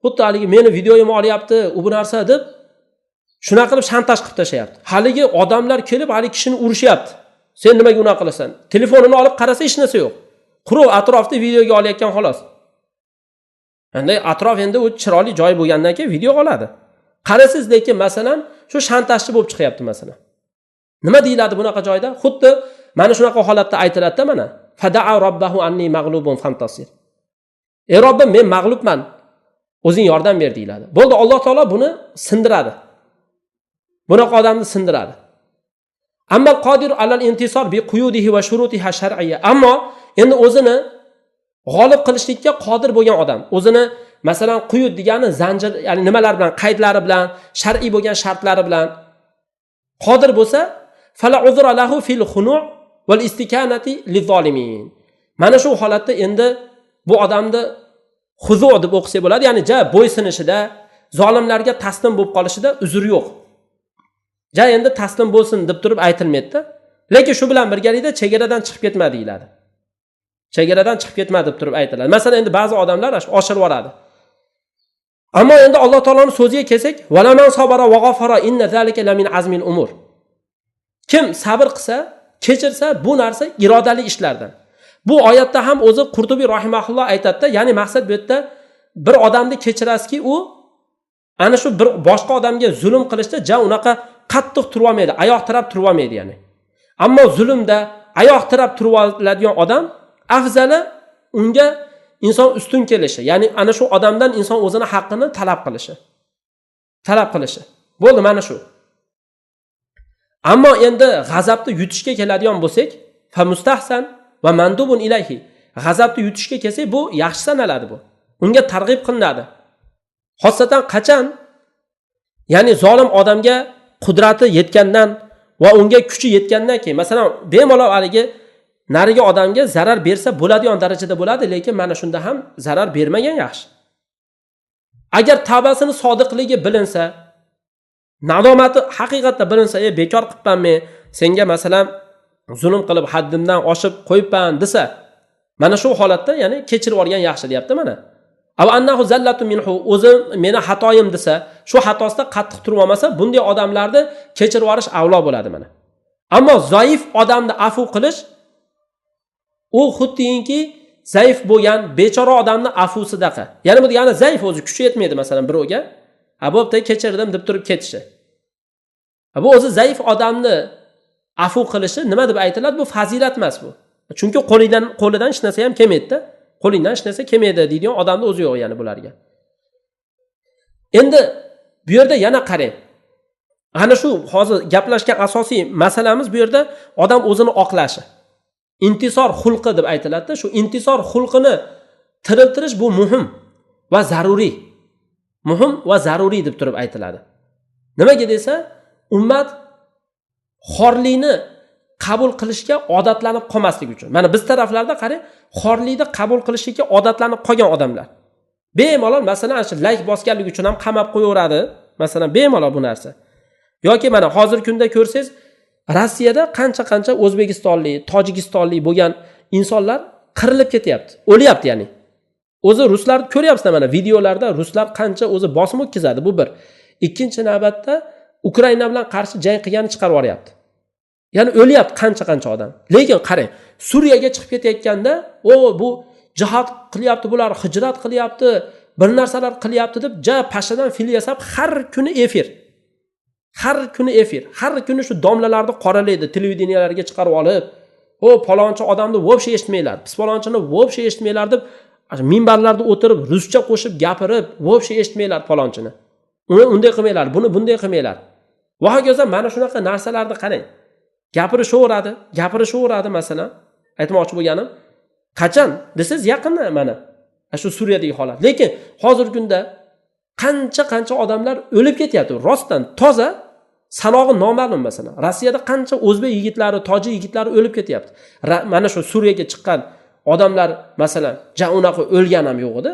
xuddi haligi meni videoyimni olyapti, u bu narsa deb shunaqa qilib shantaj qilib tashlayapti. Haligi odamlar kelib haligi kishini urishyapti. Sen nimaga unaqa qilasan? Telefonini olib qarasa hech narsa yo'q. Quruq atrofda videoga olayotgan xolos. Endi atrof endi u chiroyli joy bo'lgandan keyin video oladi. Qarasiz lekin masalan shu shantajchi bo'lib chiqyapti masalan. Nima deyiladi bunaqa joyda? Xuddi mana shunaqa holatda aytiladi-da mana. Fadaa robbahu anni mag'lubun fantasir. Ey Robbim, men mag'lubman. O'zing yordam ber deyiladi. Bo'ldi, Alloh taolo buni sindiradi. Bunaqa odamni sindiradi. Ammo qodir alal intisor bi quyudihi va shurutiha shar'iyya. Ammo endi o'zini g'olib qilishlikka qodir bo'lgan odam, o'zini Masalan, quyud degani zanjir, ya'ni nimalar bilan, qaydlari bilan, shar'iy bo'lgan shartlari bilan qodir bo'lsa, fala uzra lahu fil xunu' val istikanati lizzolimin. Mana shu holatda endi bu odamni xuzu deb o'qisak bo'ladi, ya'ni ja bo'ysunishida, zolimlarga taslim bo'lib qolishida uzr yo'q. Ja endi taslim bo'lsin deb turib aytilmaydi. Lekin shu bilan birgalikda chegaradan chiqib ketma deyiladi. Chegaradan chiqib ketma deb turib aytiladi. Masalan, endi ba'zi odamlar oshirib yuboradi. Ammo endi Alloh taoloning so'ziga kelsak, "Valaman sabara va g'afara inna zalika lamin azmil umur." Kim sabr qilsa, kechirsa, bu narsa irodali ishlardan. Bu oyatda ham o'zi Qurtubiy rahimahulloh aytadi-da, ya'ni maqsad bu yerda bir odamni kechirasizki, u ana shu bir boshqa odamga zulm qilishda ja unaqa qattiq turib olmaydi, oyoq tirab turib olmaydi ya'ni. Ammo zulmda oyoq tirab turib oladigan odam afzali unga inson ustun kelishi, ya'ni ana shu odamdan inson o'zini haqqini talab qilishi. Talab qilishi. Bo'ldi mana shu. Ammo endi g'azabni yutishga keladigan bo'lsak, fa mustahsan va mandubun ilayhi. G'azabni yutishga kelsak, bu yaxshi sanaladi bu. Unga targ'ib qilinadi. Xosatan qachon? Ya'ni zolim odamga qudrati yetgandan va unga kuchi yetgandan keyin, masalan, bemalol haligi narigi odamga zarar bersa bo'ladigan darajada bo'ladi, lekin mana shunda ham zarar bermagan yaxshi. Agar tavbasini sodiqligi bilinsa, nadomati haqiqatda bilinsa, bekor qilibman men, senga masalan zulm qilib haddimdan oshib qo'yibman desa, mana shu holatda ya'ni kechirib olgan yaxshi deyapti mana. Av annahu zallatu minhu, o'zi meni xatoyim desa, shu xatosida qattiq turib olmasa, bunday odamlarni kechirib yuborish avlo bo'ladi mana. Ammo zaif odamni afu qilish u xuddiki zaif bo'lgan bechora odamni afusidaqa. Ya'ni bu degani zaif, o'zi kuchi yetmaydi masalan birovga. Ha bo'pti, kechirdim deb turib ketishi. Ha bu o'zi zaif odamni afu qilishi nima deb aytiladi? Bu fazilat emas bu. Chunki qo'lidan hech narsa ham kelmaydi-da. Qo'lingdan hech narsa kelmaydi deydigan odamni o'zi yo'q ya'ni bularga. Endi bu yerda yana qarang. Ana shu hozir gaplashgan asosiy masalamiz bu yerda odam o'zini oqlashi. Intisor xulqi deb aytiladi. Shu intisor xulqini tiriltirish bu muhim va zaruriy. Muhim va zaruriy deb turib aytiladi. Nimaga desa, ummat xorlikni qabul qilishga odatlanib qolmaslik uchun. Mana biz taraflarda qarang, xorlikni qabul qilishga odatlanib qolgan odamlar. Bemalol masalan shu like bosganlik uchun ham qamab qo'yaveradi. Masalan, bemalol bu narsa. Yoki mana hozirgi kunda ko'rsangiz, Rossiyada qancha-qancha o'zbekistonlik, tojikistonlik bo'lgan insonlar qirilib ketyapti, o'lyapti ya'ni. O'zi ruslarni ko'ryapsizlar mana videolarda ruslar qancha o'zi bosim o'tkazadi, bu bir. Ikkinchi navbatda Ukraina bilan qarshi jang qilgani chiqarib yuboryapti. Ya'ni o'lyapti qancha-qancha odam. Lekin qarang, Suriyaga chiqib ketayotganda, o bu jihad qilyapti, bular hijrat qilyapti, bir narsalar qilyapti deb ja pashadan fil yasab har kuni efir. Har kuni efir, har kuni shu domlalarni qoralaydi, televideniyalarga chiqarib olib, o palonchi odamni вообще eshitmanglar, pisfalonchini вообще eshitmanglar deb minbarlarda o'tirib ruscha qo'shib gapirib, вообще eshitmanglar palonchini. Uni unday qilmanglar, buni bunday qilmanglar. Va hokazo mana shunaqa narsalarni qarang. Gapirishaveradi, gapirishaveradi masalan. Aytmoqchi bo'lganim, qachon desangiz yaqinda mana shu Suriyadagi holat. Lekin hozirgi kunda qancha-qancha odamlar o'lib ketyapti. Rostdan toza sanog'i noma'lum masalan. Rossiyada qancha o'zbek yigitlari, tojik yigitlari o'lib ketyapti. Mana shu Suriyaga chiqqan odamlar masalan, ja unaqa o'lgan ham yo'q edi.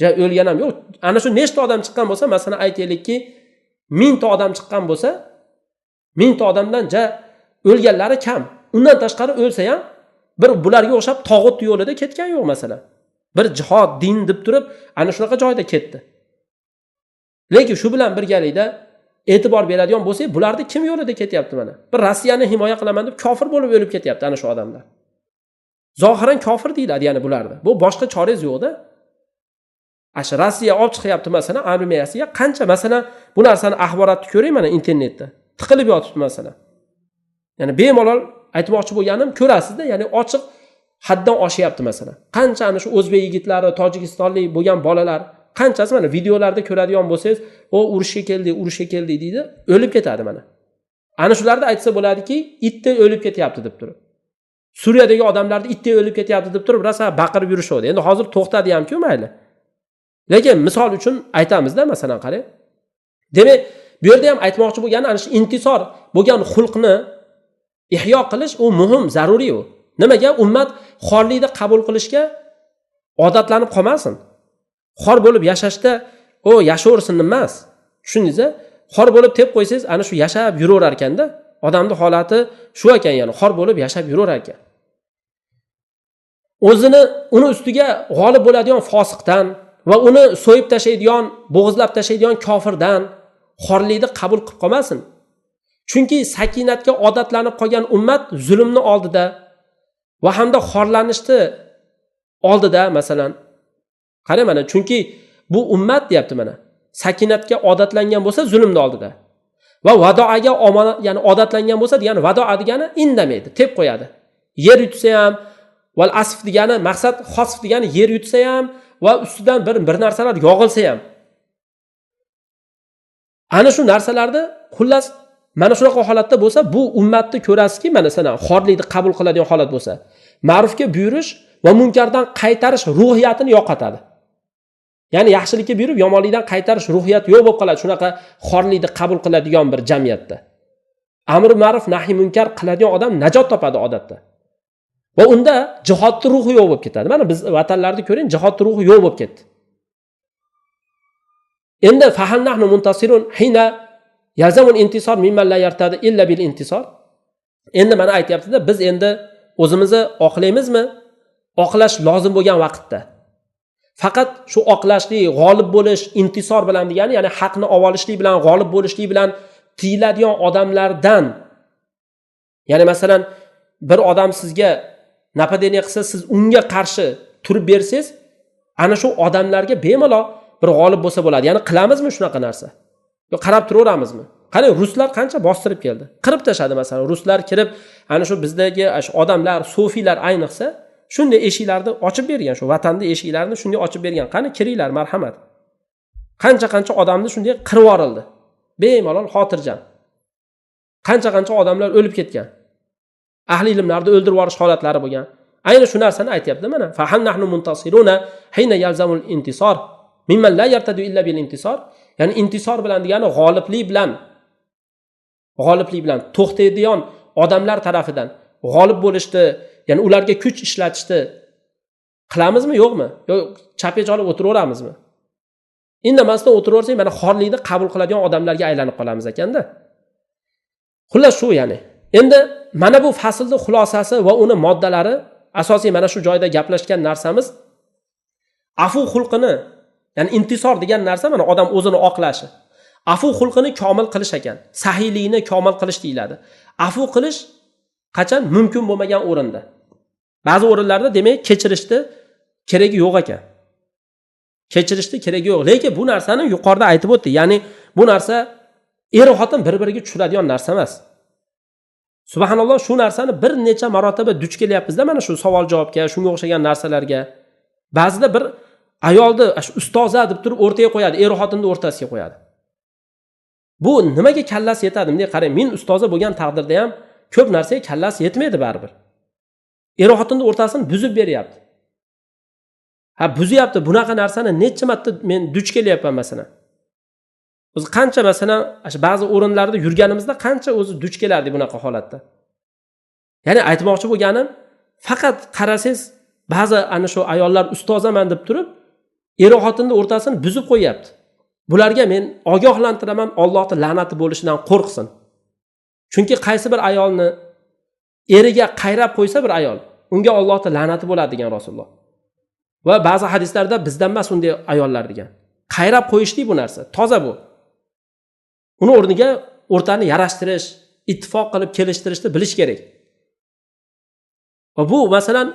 Ja o'lgan ham yo'q. Ana shu nechta odam chiqqan bo'lsa, masalan aytaylikki, 1000 ta odam chiqqan bo'lsa, 1000 ta odamdan ja o'lganlari kam. Undan tashqari o'lsa ham bir bularga o'xshab tog'ut yo'lida ketgan yo'q masalan. Bir jihod, din deb turib, ana shunaqa joyda ketdi. Lekin shu bilan birgalikda e'tibor beradigan bo'lsak, bularni kim yo'lida ketyapti mana? Bir Rossiyani himoya qilaman deb kofir bo'lib o'lib ketyapti ana shu odamlar. Zohiran kofir deyiladi ya'ni bularni. Bu boshqa chorangiz yo'q-da. Asha Rossiya olib chiqyapti masalan armiyasiga qancha masalan bu narsani axborotni ko'ring mana internetda. Tiqilib yotibdi masalan. Ya'ni bemalol aytmoqchi bo'lganim ko'rasizda, ya'ni ochiq haddan oshyapti masalan. Qancha ana shu o'zbek yigitlari, tojikistonlik bo'lgan bolalar qanchasi mana videolarda ko'radigan bo'lsangiz, o urushga keldik, urushga keldik deydi, o'lib ketadi mana. Ana shularda aytsa bo'ladiki, itday o'lib ketyapti deb turib. Suriyadagi odamlarni itday o'lib ketyapti deb turib rosa baqirib yurishadi. Endi hozir to'xtadi hamku mayli. Lekin misol uchun aytamizda, masalan qarang. Demak, bu yerda ham aytmoqchi bo'lgani ana shu intisor bo'lgan xulqni ihyo qilish u muhim, zaruriy u. Nimaga? Ummat xorlikni qabul qilishga odatlanib qolmasin. Xor bo'lib yashashda o yashaversin emas. Tushundingiz-a? Xor bo'lib tep qo'ysangiz, ana shu yashab yuraverar ekanda. Odamning holati shu ekan, ya'ni xor bo'lib yashab yuraverar ekan. O'zini uni ustiga g'olib bo'ladigan fosiqdan va uni so'yib tashlaydigan, bo'g'izlab tashlaydigan kofirdan xorlikni qabul qilib qolmasin. Chunki sakinatga odatlanib qolgan ummat zulmni oldida va hamda xorlanishni oldida, masalan, qarang mana, chunki bu ummat deyapti mana, sakinatga odatlangan bo'lsa zulmni oldida va vadoaga omonat, ya'ni odatlangan bo'lsa degani, vadoa degani indamaydi, tep qo'yadi. Yer yutsa ham, val asf degani maqsad, xosf degani yer yutsa ham va ustidan bir narsalar yog'ilsa ham. Ana shu narsalarni xullas mana shunaqa holatda bo'lsa, bu ummatni ko'rasizki, mana sana xorlikni qabul qiladigan holat bo'lsa, ma'rufga buyurish va munkardan qaytarish ruhiyatini yo'qotadi. Ya'ni yaxshilikka buyurib, yomonlikdan qaytarish ruhiyati yo'q bo'lib qoladi shunaqa xorlikni qabul qiladigan bir jamiyatda. Amr ma'ruf nahiy munkar qiladigan odam najot topadi odatda. Va unda jihodning ruhi yo'q bo'lib ketadi. Mana biz vatanlarda ko'ring, jihodning ruhi yo'q bo'lib ketdi. Endi fahal nahnu muntasirun hina yalzamul intisor mimman la yartadi illa bil intisor. Endi mana aytyapti-da, biz endi o'zimizni oqlaymizmi? Oqlash lozim bo'lgan vaqtda. Faqat shu oqlashlik, g'olib bo'lish, intisor bilan degani, ya'ni haqni olishlik bilan, g'olib bo'lishlik bilan tiyiladigan odamlardan, ya'ni masalan bir odam sizga napadeniya qilsa, siz unga qarshi turib bersangiz, ana shu odamlarga bemalol bir g'olib bo'lsa bo'ladi. Ya'ni qilamizmi shunaqa narsa? Yo qarab turaveramizmi? Qarang, ruslar qancha bostirib keldi. Qirib tashadi masalan, ruslar kirib ana shu bizdagi shu odamlar, sufiylar ayniqsa shunday eshiklarni ochib bergan, shu vatanni eshiklarini shunday ochib bergan. Qani kiringlar, marhamat. Qancha-qancha odamni shunday qirib yuborildi. Bemalol xotirjam. Qancha-qancha odamlar o'lib ketgan. Ahli ilmlarni o'ldirib yuborish holatlari bo'lgan. Ayni shu narsani aytyapti mana. Fa hal nahnu muntasiruna hina yalzamul intisor mimman la yartadu illa bil intisor. Ya'ni intisor bilan degani g'oliblik bilan, g'oliblik bilan to'xtaydigan odamlar tarafidan g'olib bo'lishni, ya'ni ularga kuch ishlatishni qilamizmi, yo'qmi? Yo chapga olib o'tiraveramizmi? Indamasdan o'tiraversak, mana xorlikni qabul qiladigan odamlarga aylanib qolamiz ekanda. Xullas shu, ya'ni. Endi mana bu faslning xulosasi va uni moddalari, asosiy mana shu joyda gaplashgan narsamiz afu xulqini, ya'ni intisor degan narsa mana odam o'zini oqlashi. Afu xulqini komil qilish ekan, sahiylikni komil qilish deyiladi. Afu qilish qachon mumkin bo'lmagan o'rinda. Ba'zi o'rinlarda demak kechirishni keragi yo'q ekan. Kechirishni keragi yo'q. Lekin bu narsani yuqorida aytib o'tdik. Ya'ni bu narsa er xotin bir-biriga tushiradigan narsa emas. Subhanalloh, shu narsani bir necha marotaba duch kelyapmiz-da mana shu savol javobga, shunga o'xshagan narsalarga. Ba'zida bir ayolni ustoza deb turib o'rtaga qo'yadi, er xotinni o'rtasiga qo'yadi. Bu nimaga kallasi yetadi? Bunday qarang, men ustoza bo'lgan taqdirda ham ko'p narsaga kallasi yetmaydi baribir. Er xotinning o'rtasini buzib beryapti. Ha, buzyapti. Bunaqa narsani necha marta men duch kelyapman masalan. O'zi qancha masalan, ba'zi o'rinlarda yurganimizda qancha o'zi duch kelardik bunaqa holatda. Ya'ni aytmoqchi bo'lganim, faqat qarasangiz ba'zi ana shu ayollar ustozaman deb turib, er xotinning o'rtasini buzib qo'yapti. Bularga men ogohlantiraman, Allohning la'nati bo'lishidan qo'rqsin. Chunki qaysi bir ayolni eriga qayrab qo'ysa bir ayol, unga Allohning la'nati bo'ladi degan Rasululloh. Va ba'zi hadislarda bizdan emas unday ayollar degan. Qayrab qo'yishlik bu narsa, toza bu. Uni o'rniga o'rtani yarashtirish, ittifoq qilib kelishtirishni bilish kerak. Va bu masalan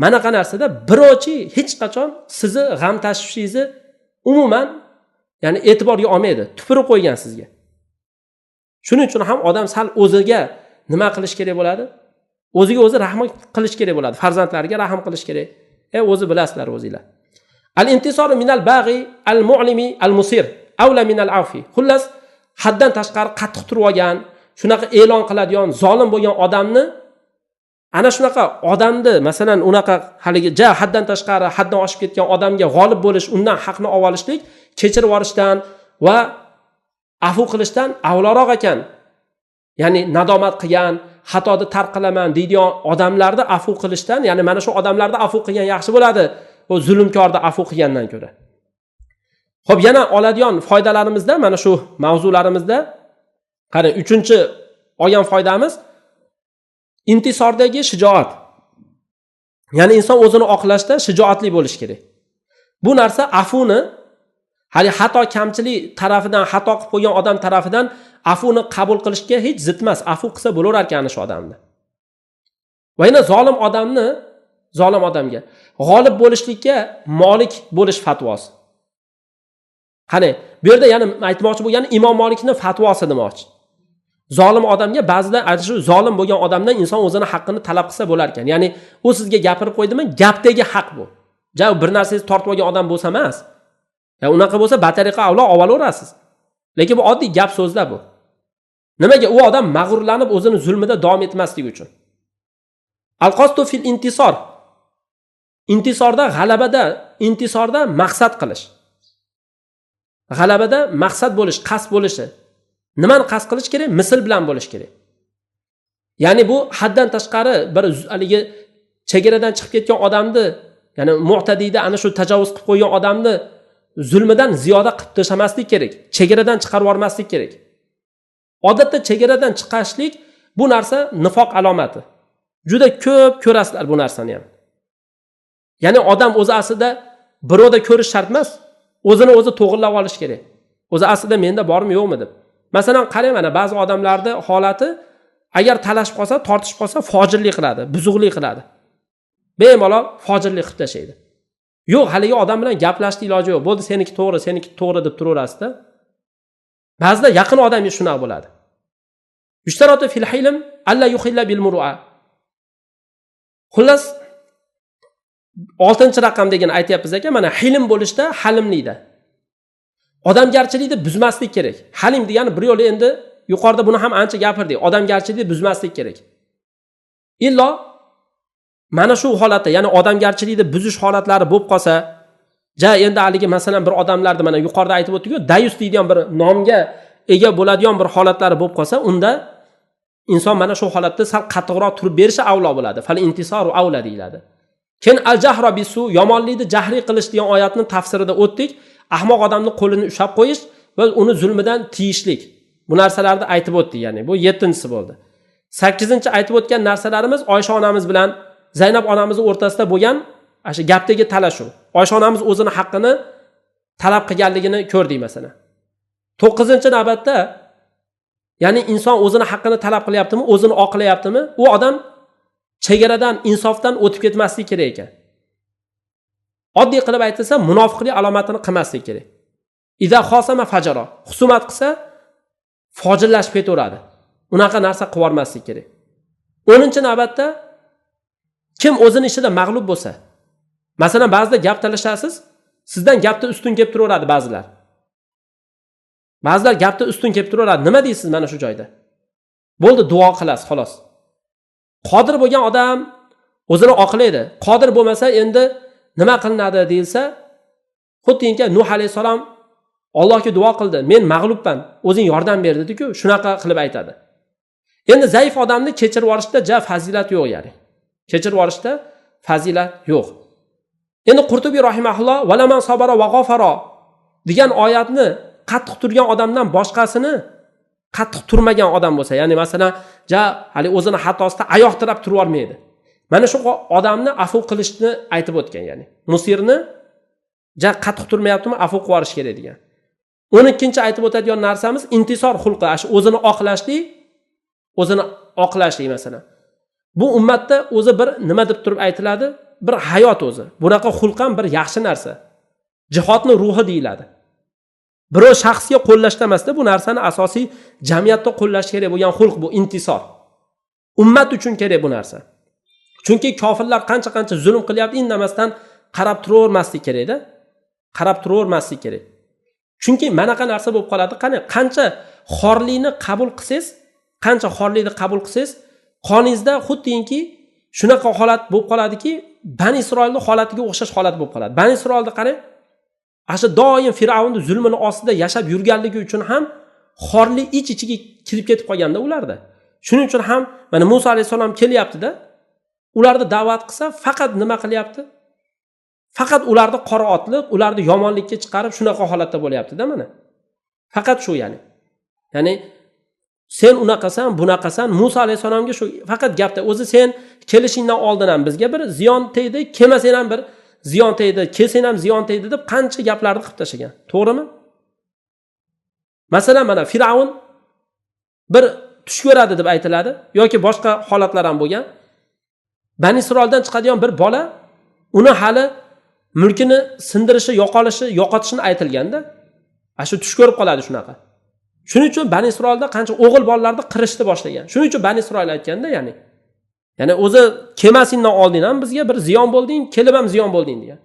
manaqa narsada birovchi hech qachon sizni g'am tashvishingizni umuman, ya'ni e'tiborga olmaydi, tupurib qo'ygan sizga. Shuning uchun ham odam sal o'ziga nima qilish kerak bo'ladi? O'ziga o'zi rahm qilish kerak bo'ladi, farzandlariga rahm qilish kerak. O'zi bilasizlar o'zinglar. Al-intisoru minal bag'i al-mu'limi al-musir awla minal afi. Xullas, haddan tashqari qattiq turib olgan, shunaqa e'lon qiladigan, zolim bo'lgan odamni Ana shunaqa odamni, masalan, unaqa haligi ja haddan tashqari, haddan oshib ketgan odamga g'olib bo'lish, undan haqni olib olishlik kechirib yuborishdan va afu qilishdan avloroq ekan. Ya'ni nadomat qilgan, xatoni tark qilaman deydigan odamlarni afu qilishdan, ya'ni mana shu odamlarni afu qilgan yaxshi bo'ladi, u zulmkorni afu qilgandan ko'ra. Xo'p, yana oladigan foydalarimizda mana shu mavzularimizda qarang, 3-chi olgan foydamiz intisordagi shijoat. Ya'ni inson o'zini oqlashda shijoatli bo'lish kerak. Bu narsa afuni hali xato kamchilik tarafidan, xato qilib qo'ygan odam tarafidan afuni qabul qilishga hech zid emas. Afu qilsa bo'laverar ekan shu odamni. Va yana zolim odamni, zolim odamga g'olib bo'lishlikka molik bo'lish fatvosi. Qani, bu yerda yana aytmoqchi bo'lgani Imom Malikning fatvosi demoqchi. Zolim odamga ba'zida shu zolim bo'lgan odamdan inson o'zini haqqini talab qilsa bo'lar ekan. Ya'ni u sizga gapirib qo'ydimi, gapdagi haq bu. Ja bir narsangizni tortib olgan odam bo'lsa emas. Ya unaqa bo'lsa batariqa avlo olaverasiz. Lekin bu oddiy gap so'zda bu. Nimaga u odam mag'rurlanib o'zini zulmida davom etmasligi uchun. Al-qasdu fil intisor. Intisorda g'alabada, intisorda maqsad qilish. G'alabada maqsad bo'lish, qasd bo'lishi. Nimani qasd qilish kerak? Misl bilan bo'lish kerak. Ya'ni bu haddan tashqari bir haligi chegaradan chiqib ketgan odamni, ya'ni mu'tadiyda ana shu tajovuz qilib qo'ygan odamni zulmidan ziyoda qilib tashlamaslik kerak, chegaradan chiqarib yubormaslik kerak. Odatda chegaradan chiqashlik bu narsa nifoq alomati. Juda ko'p ko'rasizlar bu narsani ham. Ya'ni odam o'zi aslida birovda ko'rish shart emas, o'zini o'zi to'g'rilab olish kerak. O'zi aslida menda bormi yo'qmi deb. Masalan, qarang mana ba'zi odamlarda holati agar talashib qolsa, tortishib qolsa fojirlik qiladi, buzuqlik qiladi. Bemalol fojirlik qilib tashlaydi. Yo'q, haligi odam bilan gaplashishning iloji yo'q. Bo'ldi, seniki to'g'ri, seniki to'g'ri deb turaverasizda. Ba'zida yaqin odam shunaqa bo'ladi. Yushtaratu fil hilm alla yuhilla bil muru'a. Xullas 6-raqam degan aytyapmiz ekan, mana hilm bo'lishda halimlikda. Odamgarchilikni buzmaslik kerak. Halim degani bir yo'li endi yuqorida buni ham ancha gapirdik. Odamgarchilikni buzmaslik kerak. Illo mana shu holatda, ya'ni odamgarchilikni buzish holatlari bo'lib qolsa, ja endi haligi masalan bir odamlarni mana yuqorida aytib o'tdik-ku, dayus deydigan bir nomga ega bo'ladigan bir holatlari bo'lib qolsa, unda inson mana shu holatda sal qattiqroq turib berishi avlo bo'ladi. Fal intisoru avla deyiladi. Keyin al jahra bisu, yomonlikni jahriy qilish degan oyatning tafsirida o'tdik. Ahmoq odamning qo'lini ushlab qo'yish va uni zulmidan tiyishlik. Bu narsalarni aytib o'tdik, ya'ni bu 7-si bo'ldi. 8-chi aytib o'tgan narsalarimiz Oysha onamiz bilan Zaynab onamiz o'rtasida bo'lgan o'sha gapdagi talashuv. Oysha onamiz o'zini haqqini talab qilganligini ko'rdik masalan. 9-navbatda ya'ni inson o'zini haqqini talab qilyaptimi, o'zini oqlayaptimi, u odam chegaradan, insofdan o'tib ketmasligi kerak ekan. Oddiy qilib aytilsa, munofiqlik alomatini qilmaslik kerak. Iza xosama fajara, husumat qilsa fojirlashib ketaveradi. Unaqa narsa qilib yubormaslik kerak. 10-navbatda kim o'zini ishida mag'lub bo'lsa, masalan ba'zida gap talashasiz, sizdan gapda ustun kelib turaveradi ba'zilar. Ba'zilar gapda ustun kelib turaveradi. Nima deysiz mana shu joyda? Bo'ldi, duo qilasiz, xolos. Qodir bo'lgan odam o'zini oqlaydi. Qodir bo'lmasa endi nima qilinadi deyilsa, xuddiki Nuh alayhisalom Allohga duo qildi, men mag'lubman, o'zing yordam ber dedi-ku, shunaqa qilib aytadi. Endi zaif odamni kechirib yuborishda ja fazilat yo'q, ya'ni. Kechirib yuborishda fazilat yo'q. Endi Qurtubiy rahimahulloh valaman sabara va g'afara degan oyatni qattiq turgan odamdan boshqasini qattiq turmagan odam bo'lsa, ya'ni masalan ja hali o'zini xatosida oyoq tirab turib olmaydi. Mana shu odamni afu qilishni aytib o'tgan, ya'ni musirni ja qattiq turmayaptimi, afu qilib yuborish kerak degan. 12-chi aytib o'tadigan narsamiz intisor xulqi, shu o'zini oqlashlik, o'zini oqlashlik masalan. Bu ummatda o'zi bir nima deb turib aytiladi? Bir hayot o'zi. Bunaqa xulq ham bir yaxshi narsa. Jihodning ruhi deyiladi. Biror shaxsga qo'llashda emasda, bu narsani asosiy jamiyatda qo'llash kerak bo'lgan xulq bu intisor. Ummat uchun kerak bu narsa. Chunki kofirlar qancha-qancha zulm qilyapti, indamasdan qarab turavermaslik kerakda. Qarab turavermaslik kerak. Chunki manaqa narsa bo'lib qoladi. Qani qancha xorlikni qabul qilsangiz, qancha xorlikni qabul qilsangiz, qoningizda xuddiki shunaqa holat bo'lib qoladiki, Bani Isroilning holatiga o'xshash holat bo'lib qoladi. Bani Isroilda qarang, ana shu doim Fir'avnning zulmini ostida yashab yurganligi uchun ham xorlik ich-ichiga kirib ketib qolganda ularda. Shuning uchun ham mana Musa alayhissalom kelyapti-da, ularni da'vat qilsa, faqat nima qilyapti? Faqat ularni qora otliq, ularni yomonlikka chiqarib shunaqa holatda bo'lyapti-da mana. Faqat shu ya'ni. Ya'ni sen unaqasan, bunaqasan, Musa alayhissalomga shu faqat gapda o'zi sen kelishingdan oldin ham bizga bir ziyon tegdi, kelmasang ham bir ziyon tegdi, kelsang ham ziyon tegdi deb qancha gaplarni qilib tashlagan. To'g'rimi? Masalan, mana Fir'avn bir tush ko'radi deb aytiladi yoki boshqa holatlar ham bo'lgan. Bani Isroildan chiqadigan bir bola uni hali mulkini sindirishi, yo'qolishi, yo'qotishini aytilganda, ana shu tush ko'rib qoladi shunaqa. Shuning uchun Bani Isroilda qancha o'g'il bolalarni qirishni boshlagan. Shuning uchun Bani Isroil aytganda, ya'ni o'zi kelmasingdan oldin ham bizga bir ziyon bo'lding, kelib ham ziyon bo'lding degan.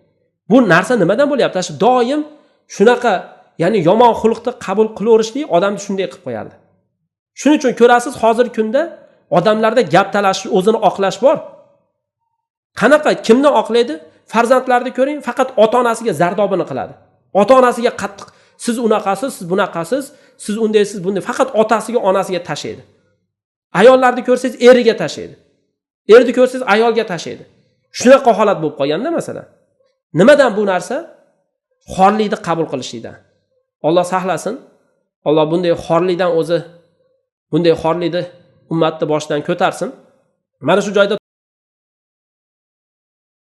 Bu narsa nimadan bo'lyapti? Shu doim shunaqa, ya'ni yomon xulqni qabul qilaverishlik odamni shunday qilib qo'yadi. Shuning uchun ko'rasiz, hozirgi kunda odamlarda gap talashish, o'zini oqlash bor. Qanaqa kimni oqlaydi? Farzandlarni ko'ring, faqat ota-onasiga zardobini qiladi. Ota-onasiga qattiq, siz unaqasiz, siz bunaqasiz, siz undaysiz, bunday, faqat otasiga, onasiga tashlaydi. Ayollarni ko'rsangiz eriga tashlaydi. Erni ko'rsangiz ayolga tashlaydi. Shunaqa holat bo'lib qolganda masalan. Nimadan bu narsa? Xorlikni qabul qilishlikdan. Alloh saqlasin. Alloh bunday xorlikdan o'zi, bunday xorlikni ummatni boshidan ko'tarsin. Mana shu joyda